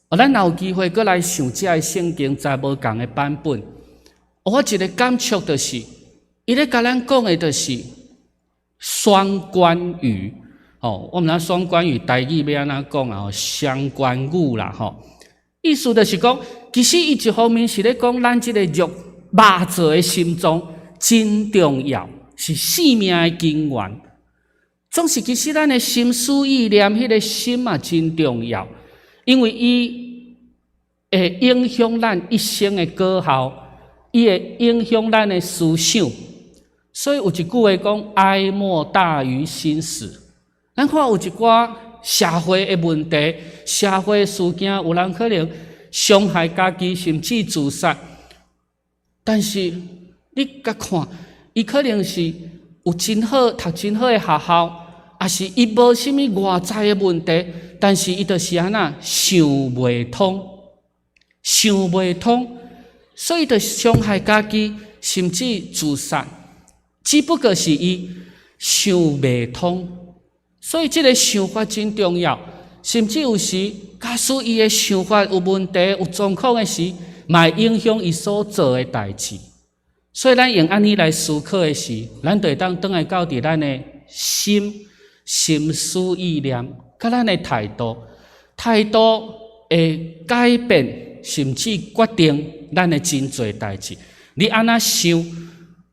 哦，咱若有機會閣來想這个聖經，在無仝的版本，我一个感觸就是，伊咧共咱講的就是雙關語。哦，我毋知雙關語台語欲按怎講啊？雙關語啦，吼。意思就是講，其實伊一方面是咧講咱這个肉肉做的心臟真重要，是性命的根源。總是其實咱的心思意念，彼个心嘛真重要，因為伊會影響咱一生的果效，伊會影響咱的思想。所以有一句話講：哀莫大於心死。咱看有一寡社會的問題、社會事件，有人可能傷害家己，甚至自殺。但是你共看，伊可能是有真好讀真好的學校，抑是伊無啥物外在的問題，但是伊就是按怎想袂通，想袂通，所以就傷害家己，甚至自殺。只不過是伊想袂通。所以這个想法真重要，甚至有時，假使伊的想法有問題、有狀況的時，嘛會影響伊所做的代誌。所以咱用按呢來思考的時，咱就會當轉來到佇咱的心、心思意念，佮咱的態度，態度會改變，甚至決定咱的真濟代誌。你按怎想？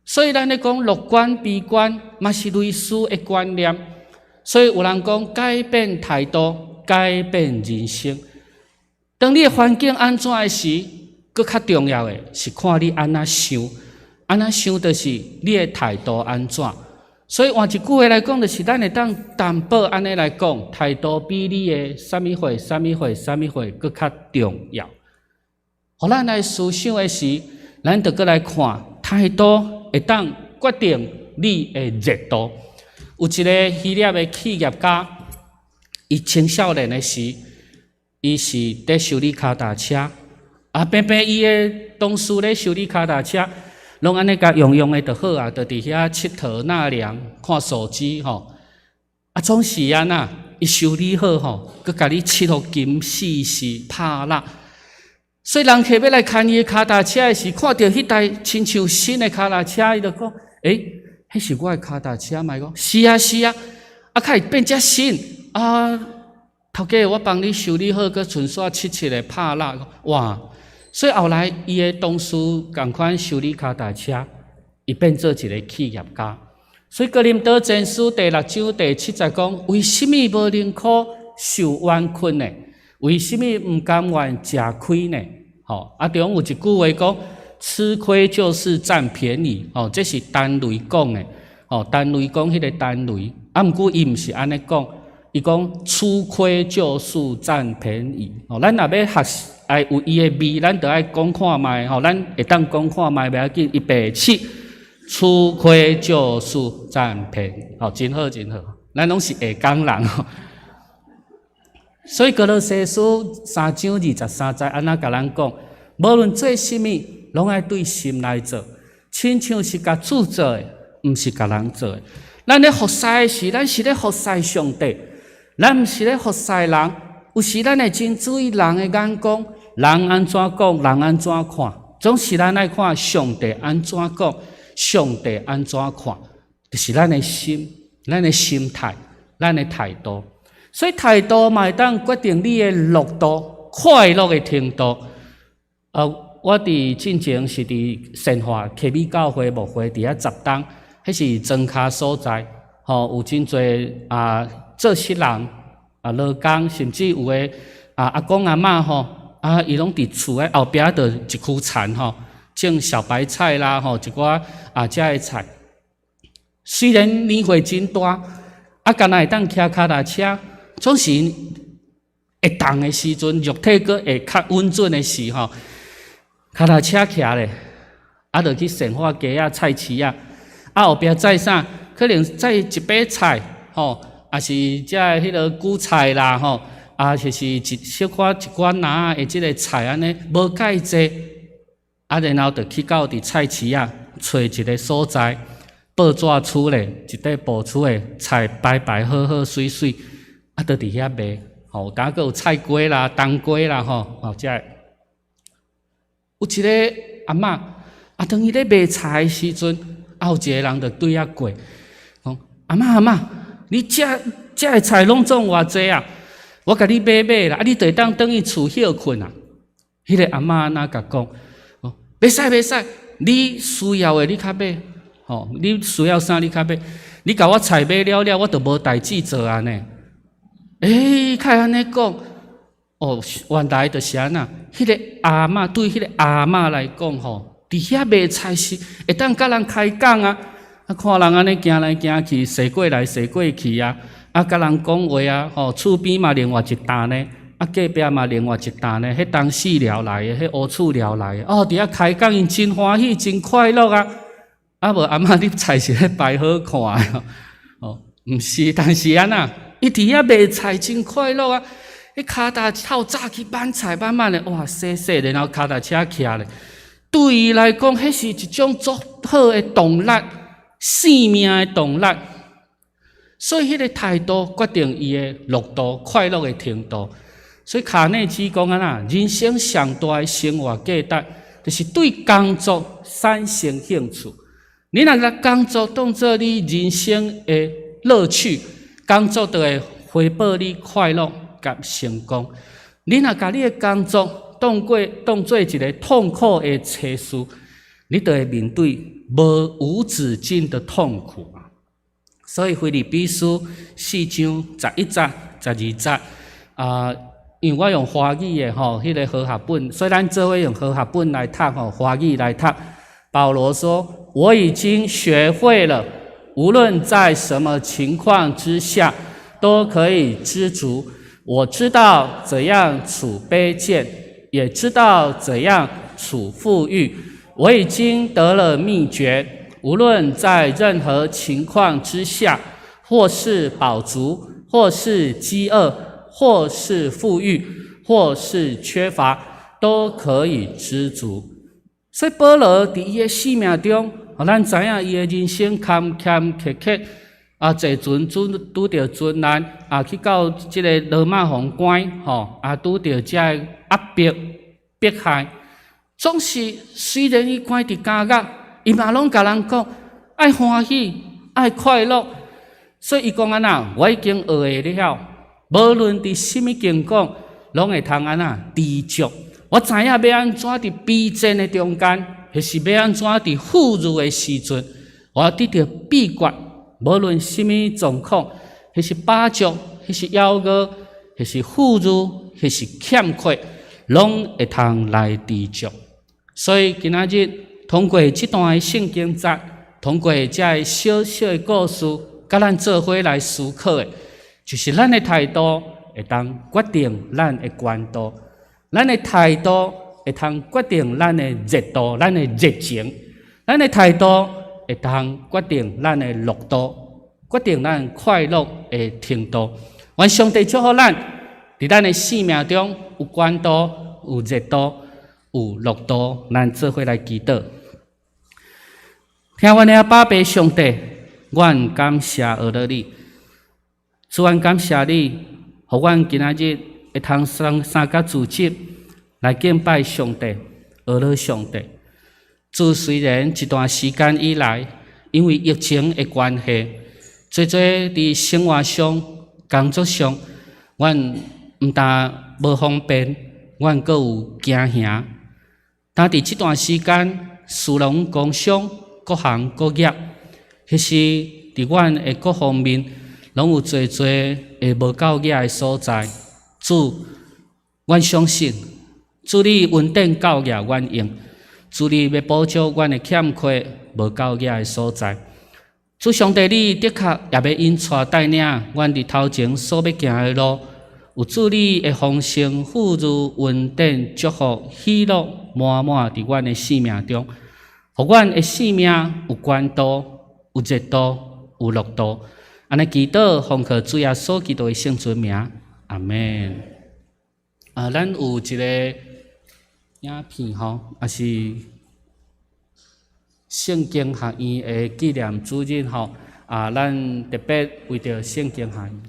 所以咱咧講樂觀、悲觀，嘛是類似的觀念。所以有人講，改變態度，改變人生。當你的環境按怎的時，閣較重要的是看你按怎想，按怎想就是你的態度按怎。所以換一句話來講，就是咱會當淡薄按呢來講，態度比你的啥物貨、啥物貨、啥物貨閣較重要。予咱來思想的時，咱就閣來看態度會當決定你的熱度。有一个希臘的企業家，伊青少年的時，伊是佇修理跤踏車，啊，平平伊的同事咧修理跤踏車，攏按呢共用用的就好啊，就佇遐𨑨迌納涼、看手機吼。啊，總是按怎，伊修理好吼，閣共你漆予金絲絲拍蠟。所以人客欲來牽伊的跤踏車的時，看著彼台親像新的跤踏車，伊就講：欸，彼是我的跤踏車嗎？伊講是啊是啊，啊，較會變遮新啊！頭家我幫你修理好，閣順紲漆漆的拍蠟，哇！所以後來伊的同事仝款修理跤踏車，伊變做一个企業家。所以哥林多前書第六章第七節講：為什麼無寧可受冤屈呢？為什麼毋甘願食虧呢？吼，啊，中有一句話講：吃虧就是佔便宜，哦，這是陳雷講的，哦，陳雷講彼个陳雷，啊，毋過伊毋是按呢講，伊講吃虧就是佔便宜，哦，咱若欲學愛有伊的味，咱就愛講看覓，吼，咱會當講看覓袂要緊，預備起，吃虧就是佔便宜，吼，真好真好，咱攏是下崗人，所以歌羅西書三章二十三節按怎共咱講，無論做啥物，攏愛對心來做，親像是共主做的，毋是共人做的。咱咧服侍的時，咱是咧服侍上帝，咱毋是咧服侍人。有時咱會真注意人的眼光，人按怎講，人按怎看，總是咱愛看上帝按怎講，上帝按怎看，就是咱的心、咱的心態、咱的態度。所以態度嘛會當決定你的樂度、快樂的程度。我佇進前是佇善化溪美教會牧會佇遐十冬，彼是莊跤所在，吼，有真濟啊做事人啊勞工，甚至有的啊阿公阿嬤吼，啊伊攏佇厝的後壁就一區田吼，種小白菜啦吼，一寡啊遮的菜。雖然年歲真大，啊，敢若會當騎跤踏車，總是會動的時陣，肉體閣會較穩準的時吼，跤踏車騎咧，啊，就去善化街仔菜市仔，啊後壁載啥？可能載一把菜，吼，抑是遮的彼个韭菜啦，吼，啊，就是一小可一寡籃的這个菜按呢，無蓋濟，啊，然後就去到佇菜市仔揣一个所在，報紙厝咧，一塊布厝的菜排排好好媠媠，啊，就佇遐賣，吼，有當閣有菜瓜啦、冬瓜啦，吼，哦，遮的。有一个阿嬤，啊，當伊咧賣菜的時陣，啊，有一个人就對遐過，講阿嬤阿嬤，你這這个菜攏總偌濟啊？我共你買買啦，啊，你就會當轉去厝歇睏啊。彼个阿嬤按呢共講，講袂使袂使，你需要的你較買，吼，你需要啥你較買，你共我菜買了了，我就無代誌做按呢。欸，較會按呢講，哦，原來就是按呢，彼个阿嬤對彼个阿嬤來講吼，佇遐賣菜是會當佮人開講啊，啊，看人按呢行來行去，踅過來踅過去啊，啊，佮人講話啊，吼，厝邊嘛另外一擔呢，啊，隔壁嘛另外一擔呢，彼東四寮來的，彼烏厝寮來的，哦，佇遐開講，𪜶真歡喜，真快樂啊。啊無阿嬤，你菜是咧擺好看的，哦，毋是，但是按怎，伊佇遐賣菜真快樂啊。彼跤踏透早去挽菜挽挽的，哇，洗洗，然後跤踏車騎咧。對伊來講，彼是一種足好的動力，生命的動力。所以，彼个態度決定伊的樂度、快樂的程度。所以卡內基講按怎，人生上大的生活價值，就是對工作產生興趣。你若共工作當做你人生的樂趣，工作就會回報你快樂佮成功。你若共你的工作當過當做一个痛苦的差事，你就會面對無無止境的痛苦。所以，腓立比書四章十一節、十二節啊，因為我用華語的吼，彼个和合本，所以咱做伙用和合本來讀吼，華語來讀。保羅說：“我已經學會了，無論在什麼情況之下，都可以知足。我知道怎樣處卑賤，也知道怎樣處富裕。我已經得了秘訣，無論在任何情況之下，或是飽足，或是飢餓，或是富裕，或是缺乏，都可以知足。”所以保羅佇伊的生命中，予咱知影伊的人生坎坎坷坷，啊，坐船拄拄著船難，啊，去到這个羅馬皇關，吼，啊，拄著遮个壓迫、迫害，總是雖然伊關佇監獄，伊嘛攏共人講愛歡喜、愛快樂。所以伊講按怎，我已經學會了，無論佇啥物境況，攏會通按怎知足。我知影欲按怎佇卑賤的中間，抑是欲按怎佇富裕的時陣，我得著秘訣。無論啥物狀況，抑是飽足，抑是枵餓，抑是富裕，抑是欠缺，攏會通來知足。所以今仔日通過這段的聖經節，通過這个小小的故事，佮咱做伙來思考的，就是咱的態度會當決定咱的懸度。咱的態度會通決定咱的熱度，咱的熱情；咱的態度會通決定咱的樂度，決定咱快樂的程度。願上帝祝福咱，佇咱的生命中有懸度、有熱度、有樂度，咱做伙來祈禱。聽阮的阿爸父上帝，阮感謝阿樂你，主，阮感謝你，予阮今仔日會通相三甲聚集，來敬拜上帝，學樂上帝。主，雖然一段時間以來，因為疫情的關係，濟濟佇生活上、工作上，阮毋但無方便，阮閣有驚嚇。但佇這段時間，士農工商，各行各業，彼時佇阮的各方面，攏有濟濟會無夠額的所在。主，阮相信，主你恩典夠額阮用，主你欲補足阮的欠缺無夠額的所在。主上帝，你的確也欲引帶帶領阮佇頭前所欲行的路，有主你的豐盛、富足、恩典、祝福、喜樂滿滿佇阮的生命中，予阮的生命有關度、有熱度、有樂度。按呢祈禱，奉靠主耶穌基督的聖尊名，阿們。啊，咱有一個影片吼，也是聖經學院的紀念主日吼。啊，咱特別為著聖經學院。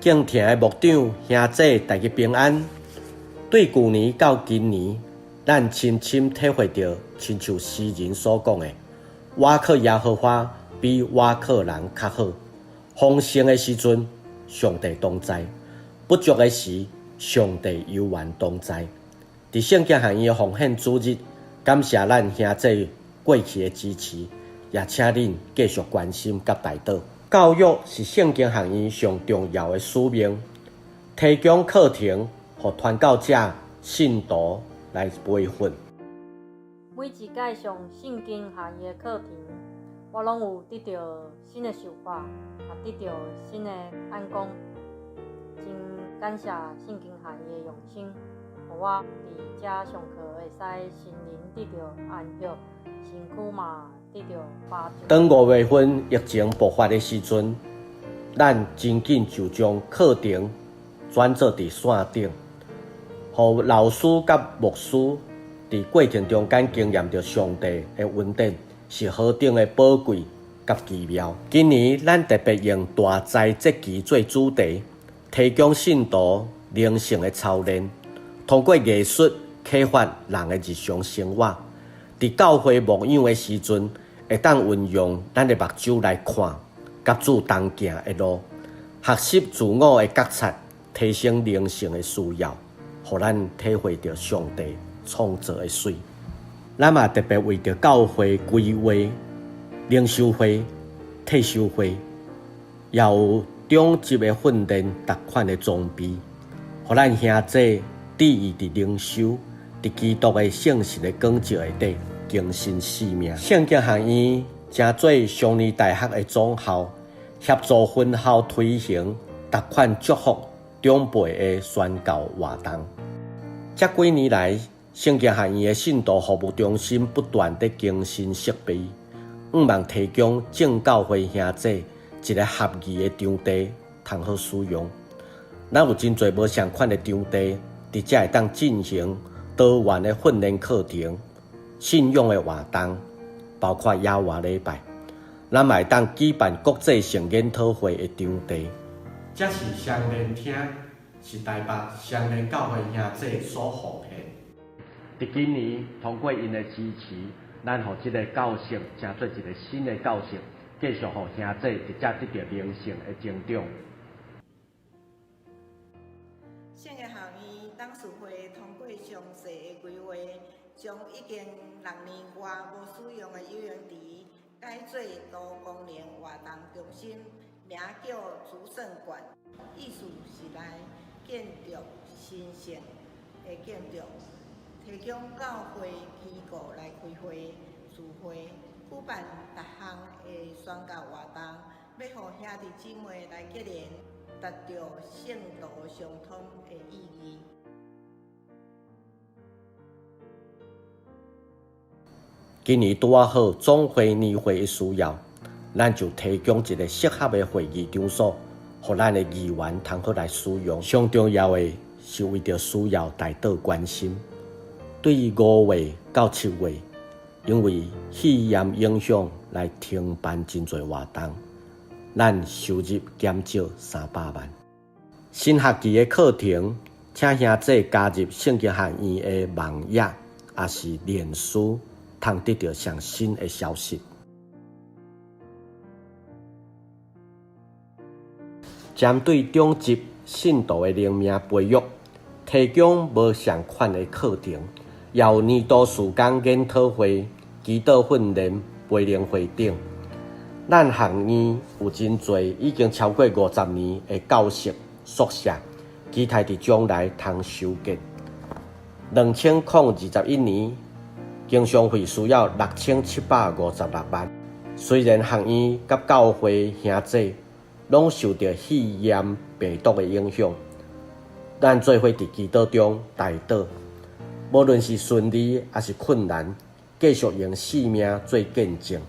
敬聽的牧長兄姊，大家平安。對舊年到今年，咱深深體會著，親像詩人所講的：倚靠耶和華比倚靠人較好。豐盛的時陣，上帝同在；不足的時，上帝猶原同在。佇聖經學院的奉獻主日，感謝咱兄姊過去的支持，也請恁繼續關心佮代禱。教育是聖經學院上重要的使命，提供課程予傳教者、信徒來培訓。每一屆上聖經學院的課程，我攏有得著新的想法，也得著新的眼光。真感謝聖經學院的用心，予我佇遮上課會使心靈得著安息，身軀嘛得著飽足。當五月份疫情爆發的時陣，咱真緊就將課程轉做佇線頂，予老師佮牧師佇過程中間經驗著上帝的恩典是何等的寶貴佮奇妙。今年咱特別用大災節期做主題，提供信徒靈性的操練，通過藝術啟發人的日常生活。佇教會牧養的時陣，會當運用咱的目睭來看，佮主同行的路，學習自我的覺察，提升靈性的需要，予咱體會著上帝創造的媠。咱嘛特別為著教會規劃、靈修會、退修會，也有長執的訓練，逐款的裝備，予咱兄姊致意佇靈修，佇基督的聖神的光照下底更新生命。聖經學院成做雙年大學的總校，協助分校推行逐款祝福長輩的宣教活動。這幾年來，聖經學院的信徒服務中心不斷佇更新設備，向望提供眾教會兄姊一個合宜的場地，通好使用。咱有真濟無仝款的場地，佇遮會當進行多元的訓練課程、信仰的活動，包括野外禮拜。咱嘛會當舉辦國際性研討會的場地。這是雙連廳，是台北雙連教會兄姊所奉獻。佇今年，通過𪜶的支持，咱予這个教室成做一个新的教室，繼續予兄姊佇遮得著靈性的成長。聖經學院董事會通過詳細的規劃，將已經六年外無使用的游泳池改做多功能活動中心，名叫主聖館，意思是來建築神聖的建築，提供教會機構來開會、聚會、舉辦逐項的宣教活動，欲予兄弟姊妹來結連，達著聖徒相通的意義。今年拄仔好總會年會的需要，咱就提供一個適合的會議場所，予咱的議員通好來使用。上重要的是為著需要代禱關心。對於五月到七月，因為肺炎影響來停辦真濟活動，咱收入減少三百萬。新學期的課程請兄姊加入聖經學院的網頁，抑是臉書，通得著上新的消息。針對長執信徒的靈命培育，提供無仝款的課程，也有年度事工研討會、祈禱訓練、培靈會等。咱學院有真濟已經超過50年的教室宿舍，期待佇將來通修建。2021年，經常費需要6756萬。雖然學院佮教會兄姊攏受著肺炎病毒的影響，咱做伙佇祈禱中代禱，無論是順利抑是困難，繼續用性命做見證。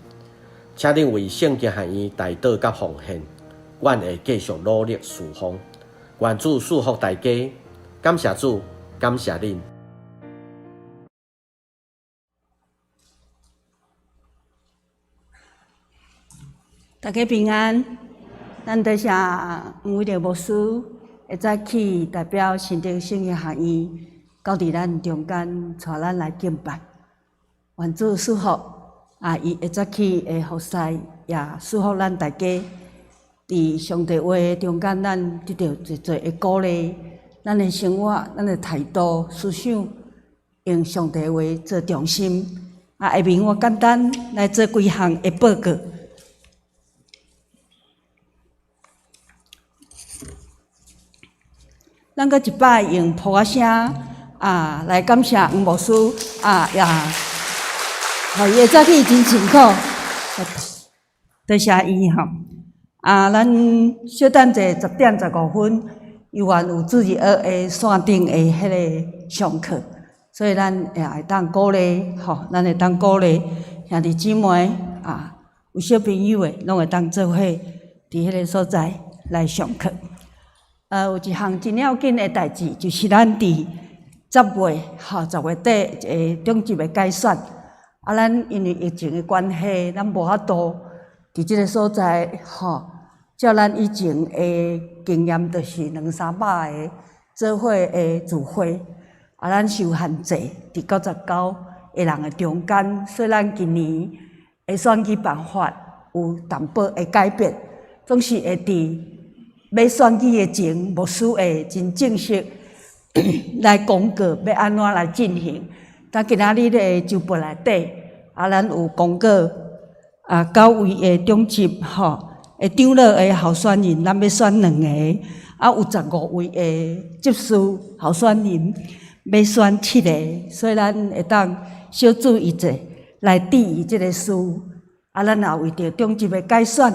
請恁為聖經學院代禱佮奉獻，阮會繼續努力事奉。願主賜福大家，感謝主，感謝恁。大家平安，咱多謝黃偉哲牧師會早起代表新竹聖經學院，到佇咱中間帶咱來敬拜。願主賜福，啊，伊會早起的服侍，也賜福咱大家。佇上帝話的中間，咱得著濟濟的鼓勵，咱的生活，咱的態度、思想，用上帝話做中心。啊，下面我簡單來做幾項的報告。咱閣一擺用噗仔聲啊來感謝黃牧師啊，也，予伊會早起真辛苦，多謝伊吼。啊，咱小等者10點15分，猶原有主日學的線頂的彼个上課，所以咱也會當鼓勵吼，咱會當鼓勵兄弟姊妹啊，有小朋友的，攏會當做伙佇彼个所在來上課。有一項真要緊的代誌，就是咱佇十月吼，10月底的長執的改選。啊，咱因為疫情的關係，咱無法度佇這個所在吼。照咱以前的經驗，就是兩三百个做伙的聚會。啊，咱受限制佇99個人的中間，所以咱今年的選舉辦法有淡薄的改變，總是會佇欲選舉的前，牧師會真正式來公告欲按怎來進行。但今仔日的週報內底，啊，咱有公告啊，九位的長執吼，的長老的候選人，咱欲選兩个，啊，有15位的執事候選人，欲選七个，所以咱會當小注意者來注意這个事。啊，咱也為著長執的改選，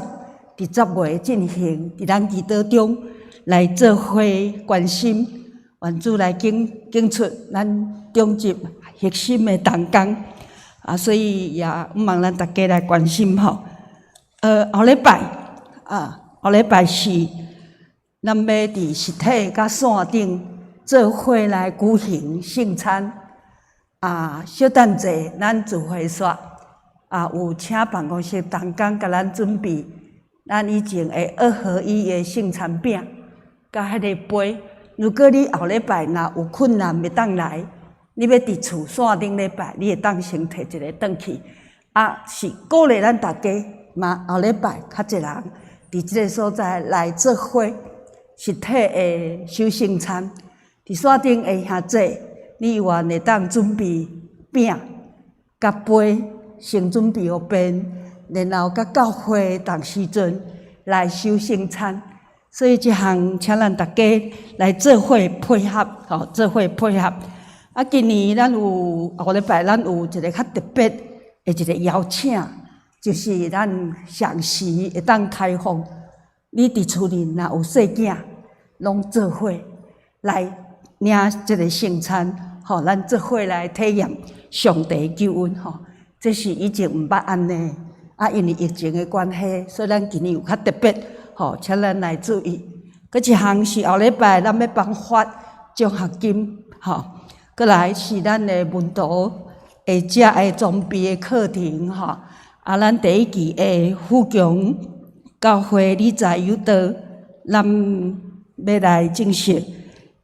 佇10月進行，佇咱祈禱中來做伙關心，願主來揀出咱長執核心的同工。啊，所以也向望咱大家來關心吼。後禮拜啊，後禮拜四，咱欲佇實體佮線頂做伙來舉行聖餐。啊，小等者，咱聚會煞啊，有請辦公室同工共咱準備咱以前的二合一的聖餐餅，佮彼个杯。如果你後禮拜若有困難袂當來，你欲佇厝線頂禮拜，你會當先提一个轉去。啊，是鼓勵咱大家嘛，後禮拜較濟人佇這个所在來做伙實體的守聖餐。佇線頂的兄姊，你猶原會當準備餅佮杯，先準備予便，然後佮教會同時陣來守聖餐。所以這項請咱大家來做伙配合，吼，做伙配合。啊，今年咱有後禮拜，咱有一个較特別的一个邀請，就是咱雙時會當開放，你佇厝裡若有細囝，攏做伙來領這个聖餐，吼，咱做伙來體驗上帝的救恩，吼。這是以前毋捌按呢，啊，因為疫情的關係，所以咱今年有較特別，吼，請咱來注意。閣一項是後禮拜咱欲頒發獎學金，吼。閣來是咱的門徒會食的裝備的課程，吼。啊，咱第一期的富強教會理財誘導，咱欲來正式。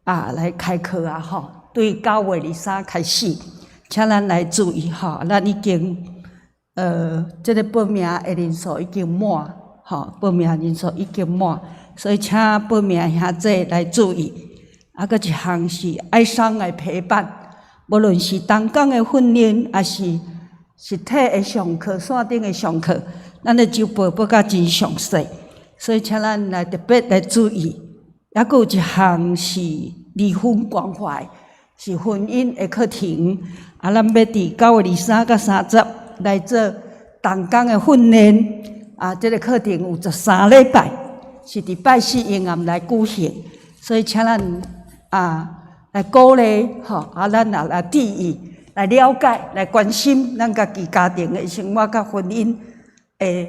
啊來開課啊吼，對9月23開始，請咱來注意吼，咱已經這个報名的人數已經滿，吼，報名人數已經滿，所以請報名兄弟來注意。啊，閣一項是哀傷的陪伴，無論是同工的訓練，抑是實體的上課、線頂的上課，咱的週報報甲真詳細，所以請咱來特別來注意。抑閣有一項是離婚關懷，是婚姻的課程。啊，咱欲佇9月23佮30來做同工的訓練。啊，這个課程有13禮拜，是佇拜四下暗來舉行，所以請咱啊來鼓勵吼，啊，咱也來注意、來了解、來關心咱家己家庭的生活佮婚姻的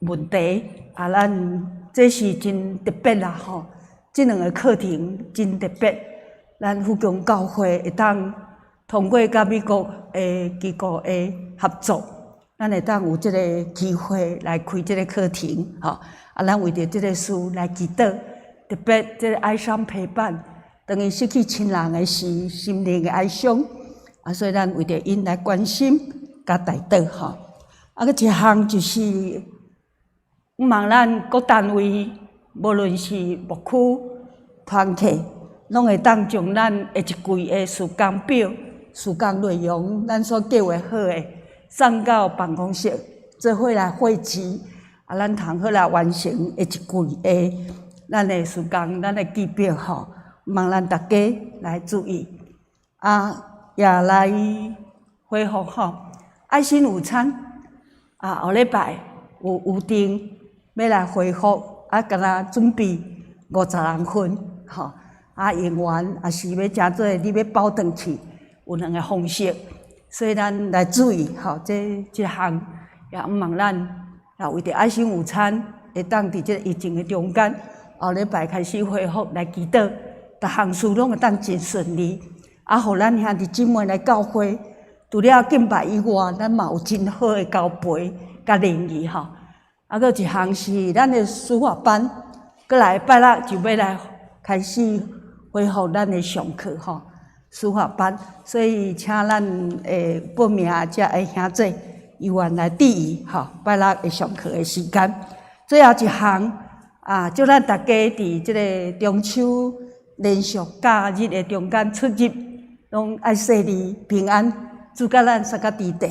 問題。啊，咱這是真特別啦吼。這兩个課程真特別，咱福強教會會當通過佮美國的機構的合作，咱會當有這个機會來開這个課程，吼。啊，咱為著這个事來祈禱，特別這个哀傷陪伴，當𪜶失去親人的時，心靈的哀傷，啊，所以咱為著𪜶來關心佮代禱，吼。啊，閣一項就是，毋望咱各單位。無論是牧區、團契，攏會當將咱的一季的事工表、事工內容，咱所計劃好的，送到辦公室，做伙來匯集，啊，咱通好來完成的一季的咱的事工、咱的計表吼，望咱大家來注意，啊，也來回復吼，愛心午餐，啊，後禮拜有預定欲來恢復。啊，敢若準備50人份，吼，啊，用完也是欲誠做，你欲包轉去，有兩个方式，所以咱來注意，吼，這這項也毋望咱也為著愛心午餐，會當佇這个疫情的中間，後禮拜開始恢復來祈禱，逐項事攏會當真順利，啊，予咱兄弟姊妹來教會，除了敬拜以外，咱嘛有真好的交陪佮聯誼，吼。啊，閣一項是咱的書法班，閣來拜六就欲來開始恢復咱的上課吼。書法班，所以請咱的報名遮的兄弟有緣來注意吼，拜六的上課的時間。最後一項啊，祝咱大家佇這个中秋連續假日的中間出入，攏愛順利平安，主佮咱相佮佇地。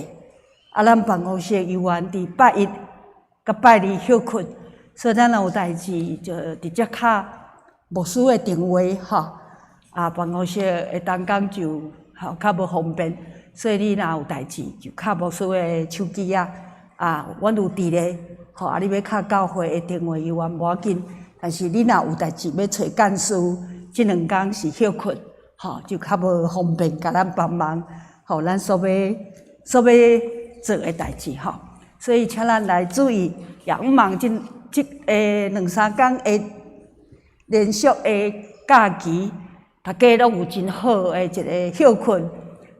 啊，咱辦公室有緣佇拜一。佮拜二歇睏，所以咱若有代誌就直接敲牧師的電話吼，啊，辦公室的同工就吼較無方便，所以你若有代誌就敲牧師的手機啊，啊，阮有佇咧，吼，啊，你欲敲教會的電話猶原無要緊，但是你若有代誌欲揣幹事，這兩工是歇睏，吼，就較無方便共咱幫忙，吼，咱所欲做的代誌吼。所以，請咱來注意，也毋望這這个兩三工的連續的假期，大家攏有真好的一个歇睏、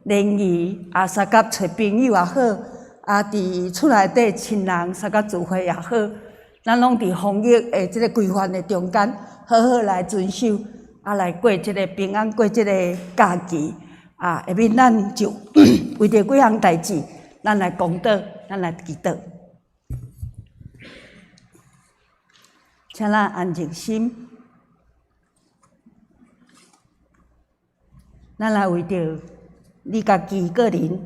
聯誼，啊，相佮揣朋友也好，啊，佇厝內底親人相佮聚會也好，咱攏佇防疫的這个規範的中間，好好來遵守，啊，來過這个平安，過這个假期，啊，下面咱就為著幾項代誌，咱來公禱。咱來祈禱，請咱安靜心，咱來為著你家己個人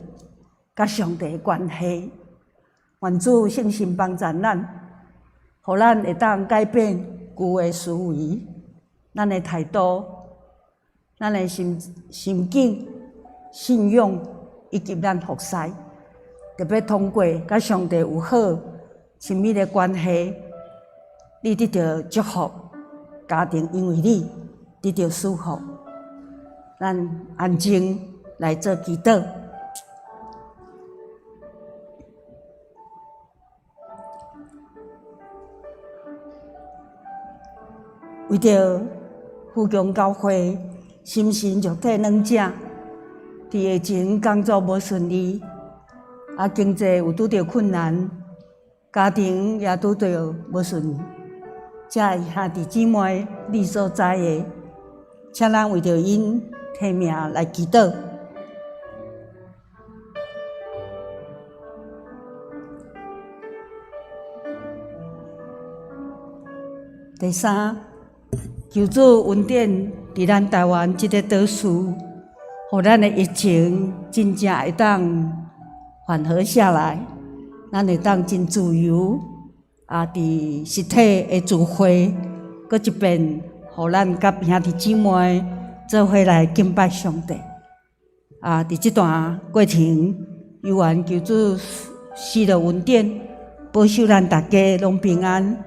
佮上帝的關係，願主聖神幫助咱，予咱會當改變舊的思維，咱的態度，咱的心心境、信仰以及咱服侍。特別通過佮上帝有好親密的關係，你得著祝福，家庭因為你得著祝福。咱安靜來做祈禱，為著福強教會心神肉體兩者，佇疫情工作無順利。啊，經濟有拄著困難，家庭也拄著無順，遮的兄弟姊妹，你所知的，請咱為著𪜶提名來祈禱。第三，求主恩典佇咱台灣這个島嶼，予咱的疫情真正會當緩和下來，咱會當真自由啊！佇實體的聚會，閣一遍，予咱佮兄弟姊妹做伙來敬拜上帝。啊！佇這段過程，猶原求主賜落恩典，保守咱大家攏平安。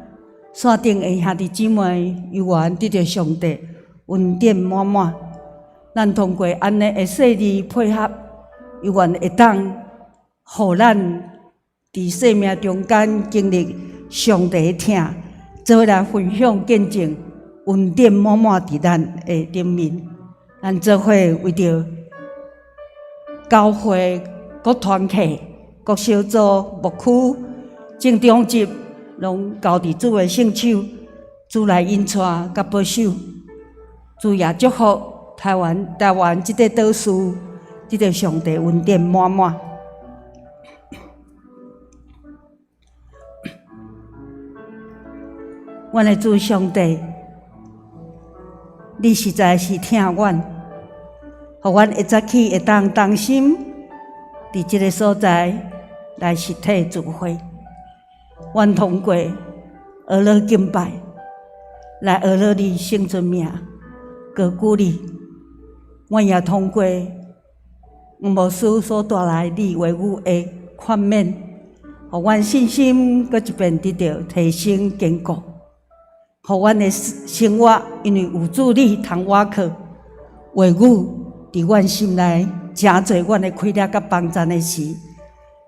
線頂的兄弟姊妹，猶原得著上帝恩典滿滿。咱通過按呢的細膩配合，猶原會當予咱佇生命中間經歷上帝的疼，做伙來分享見證，恩典滿滿佇咱的頂面。咱做伙為著教會各團契、各小組、牧區、正中執，攏交佇主的聖手，主來引帶佮保守。主也祝福台灣，台灣這塊島嶼，得著上帝恩典滿滿。阮的主上帝，你實在是疼阮，予阮一早起會當同心佇這个所在來實體聚會。阮通過學樂敬拜，來學樂你聖尊名，高舉你。阮也通過黃牧師所帶來你話語的勸勉，予阮信心閣一遍得著提升堅固，予阮的生活因為有主你通倚靠，話語佇阮心內誠濟阮的氣力佮幫贊的時，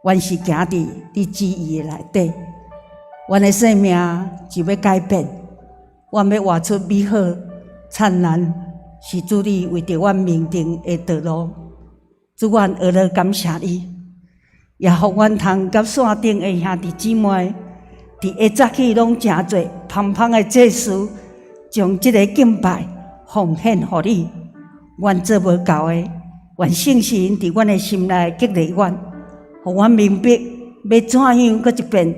阮是行佇你旨意的內底，阮的生命就欲改變，阮欲活出美好燦爛，是主你為著阮命定的道路。主，阮學樂感謝你，也予阮通佮線頂的兄弟姊妹，佇下早起攏誠濟芳芳的祭司，將這个敬拜奉獻予你。阮做無夠的，願聖神佇阮的心內激勵阮，予阮明白欲怎樣閣一遍，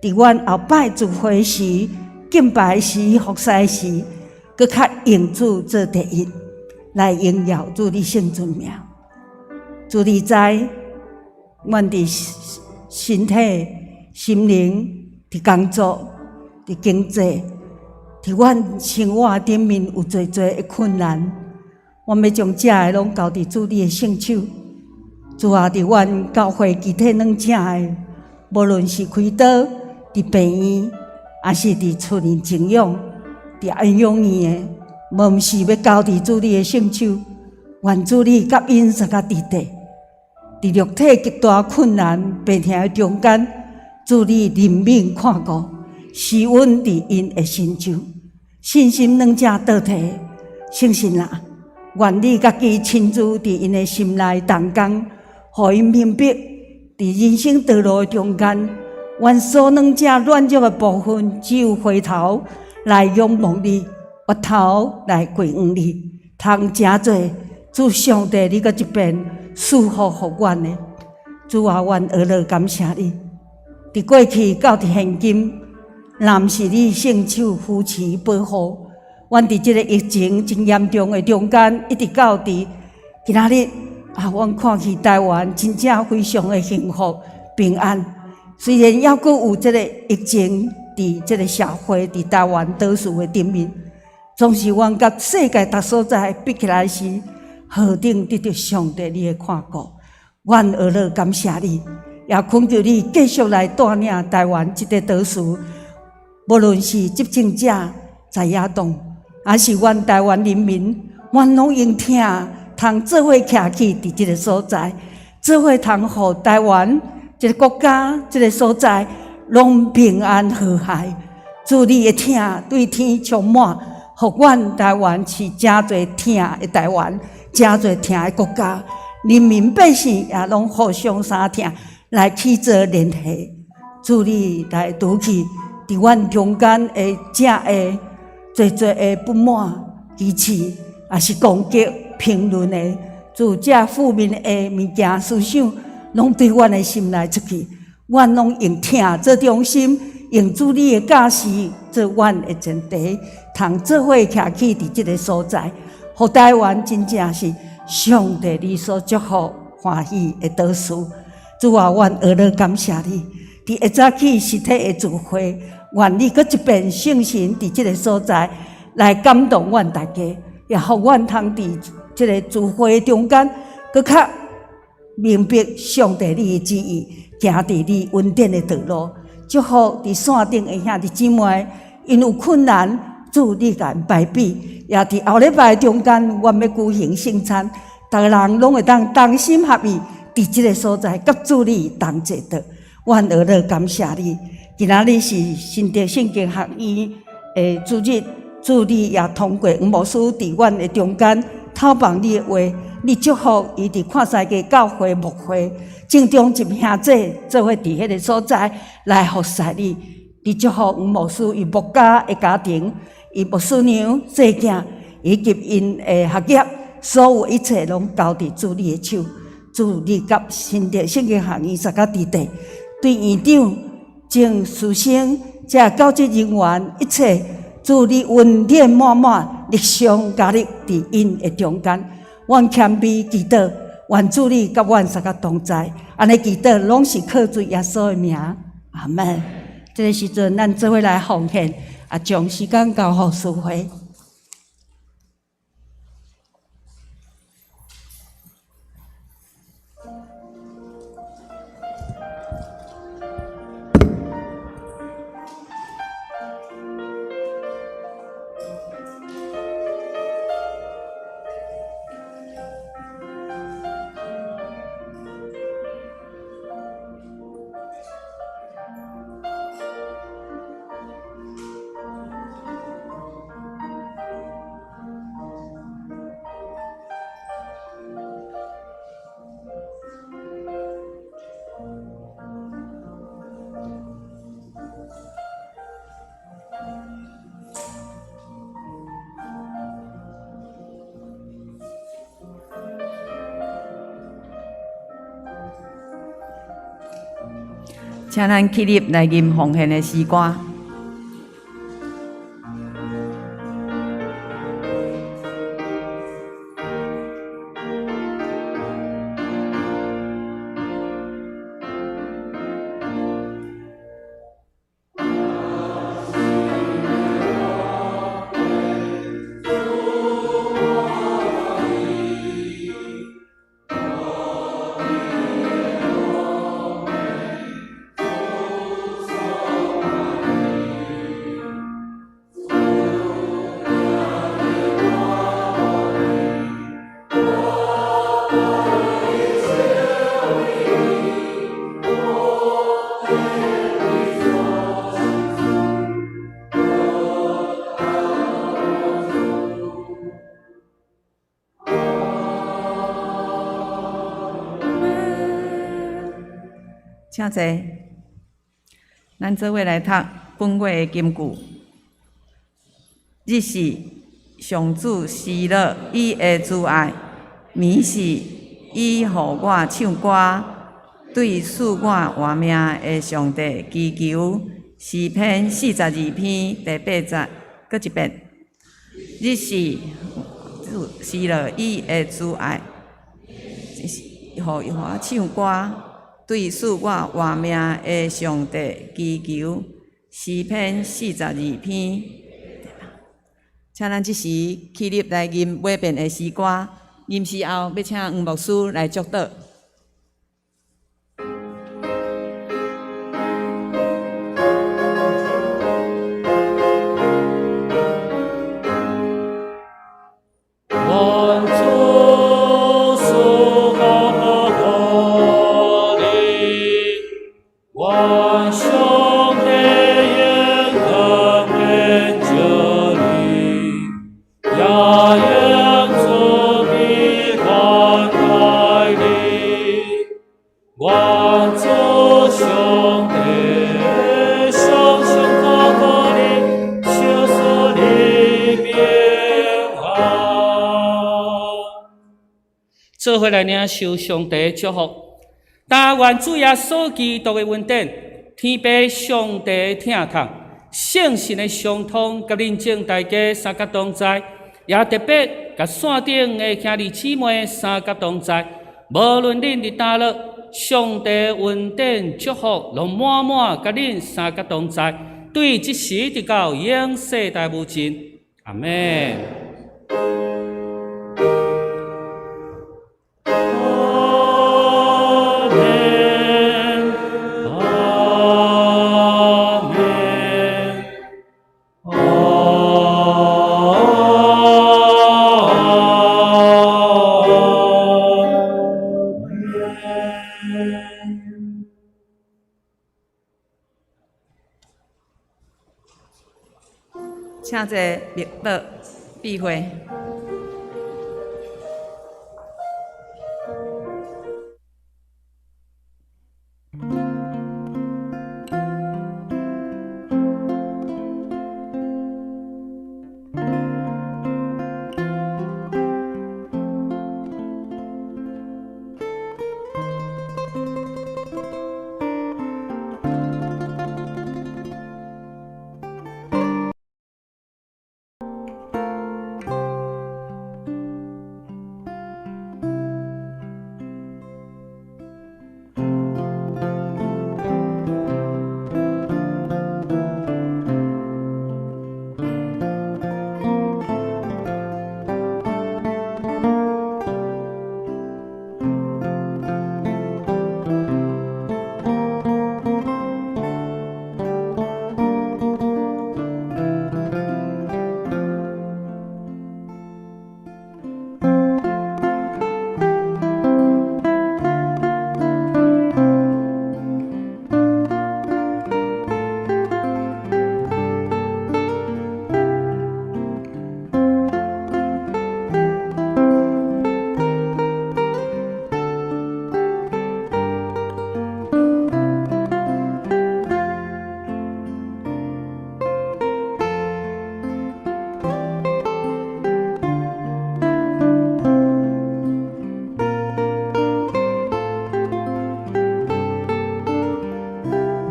佇阮後擺聚會時、敬拜時、服侍時，閣較用主做第一，來榮耀主你聖尊名。主你知，阮佇身體、心靈、佇工作、佇經濟、佇阮生活頂面有濟濟的困難，阮欲將這个攏交佇主你的聖手。主啊，佇阮教會其他兩請的，無論是開刀佇病院，抑是佇厝內靜養、佇安養院的，無毋是欲交佇主你的聖手。願主你佮𪜶相佮佇底，佇肉體極大困難、病痛的中間，主你憐憫看顧，施恩佇𪜶的身上，信心兩者倒退，聖神啊，願你家己親自佇𪜶的心內動工，予𪜶明白，佇人生道路的中間，阮所軟者軟弱的部分，只有回頭來仰望你，回頭來歸向你，通成做主上帝，你閣一遍賜福予阮的。主啊，阮學樂感謝你。佇過去到佇現今，若毋是你聖手扶持保護，阮佇這个疫情真嚴重的中間，一直到佇今仔日啊，阮看去台灣真正非常的幸福平安。雖然猶閣有這个疫情佇這个社會，佇台灣島嶼的頂面，總是阮佮世界逐所在比起來時，何等得著上帝你的看顧，阮學樂感謝你，也懇求你繼續來帶領台灣這个島嶼，無論是執政者在野黨，抑是阮台灣人民，阮攏用疼通做伙徛起佇這个所在，做伙通予台灣這个國家這个所在攏平安和諧。主你的疼對天充滿，予阮台灣是誠濟疼的台灣，誠濟疼的國家，人民百姓也攏互相相疼來去做聯繫。主你來除去佇阮中間的這个濟濟的不滿、歧視，也是攻擊、評論的，主這負面的物件思想，攏對阮的心內出去，阮攏用疼做中心，用主你的教示做阮的前提，通做伙徛起佇這个所在，予台灣真正是上帝你所祝福歡喜的島嶼。主啊，阮呵咾感謝你，佇下早起實體的聚會，願你閣一遍聖神佇這个所在來感動阮大家，也予阮通佇這个聚會中間，閣較明白上帝你的旨意，行佇你恩典的道路。祝福佇線頂的兄弟姊妹，𪜶有困難，主你共𪜶排比；也佇後禮拜中間，阮欲舉行聖餐，逐个人攏會當同心合意，佇這个所在，佮主你同齊的。阮呵咾感謝你。今仔日是新竹聖經學院的主日，主你也通過黃牧師佇阮的中間透放你的話，你祝福伊佇看西家教會牧會鄭中集兄弟做伙佇彼个所在來服侍你。你祝福黃牧師伊牧家的家庭，伊牧師娘細囝以及𪜶的學業，所有一切攏交佇主你的手。主你佮新竹聖經學院三個弟弟，對院長、鄭師生、遮教職人員一切，主你恩典滿滿，力上加力佇𪜶的中間。阮謙卑祈禱，願主你佮阮三個同在。按呢祈禱，攏是靠主耶穌的名。阿門。這个時陣，咱做伙來奉獻，啊，將時間交予淑慧。請咱起立來吟奉獻的詩歌。請坐，咱做伙來讀本月的金句。日是上主施樂伊的慈愛，暝是伊予我唱歌，對賜我活命的上帝祈求。詩篇42篇第八節，閣一遍。日是主施樂伊的慈愛，予我唱歌，對賜我活命的上帝祈求。詩篇42篇。請咱這時起立來吟尾遍的詩歌，吟詩後欲請黃牧師來祝禱。願主賜福予你，願上帝眼光見照你，也用慈悲關待你。願主上帝常常看顧你，賞賜你平安。做伙來領受上帝的祝福。但願主耶穌基督的恩典，天父上帝的疼痛，聖神的相通，佮恁眾大家三甲同在，也特別佮線頂的兄弟姊妹三甲同在。無論恁佇佗落，上帝恩典祝福攏滿滿佮恁三甲同在，對這時直到永世代無盡。阿們。阿們，阿們，阿們。請坐默禱閉會。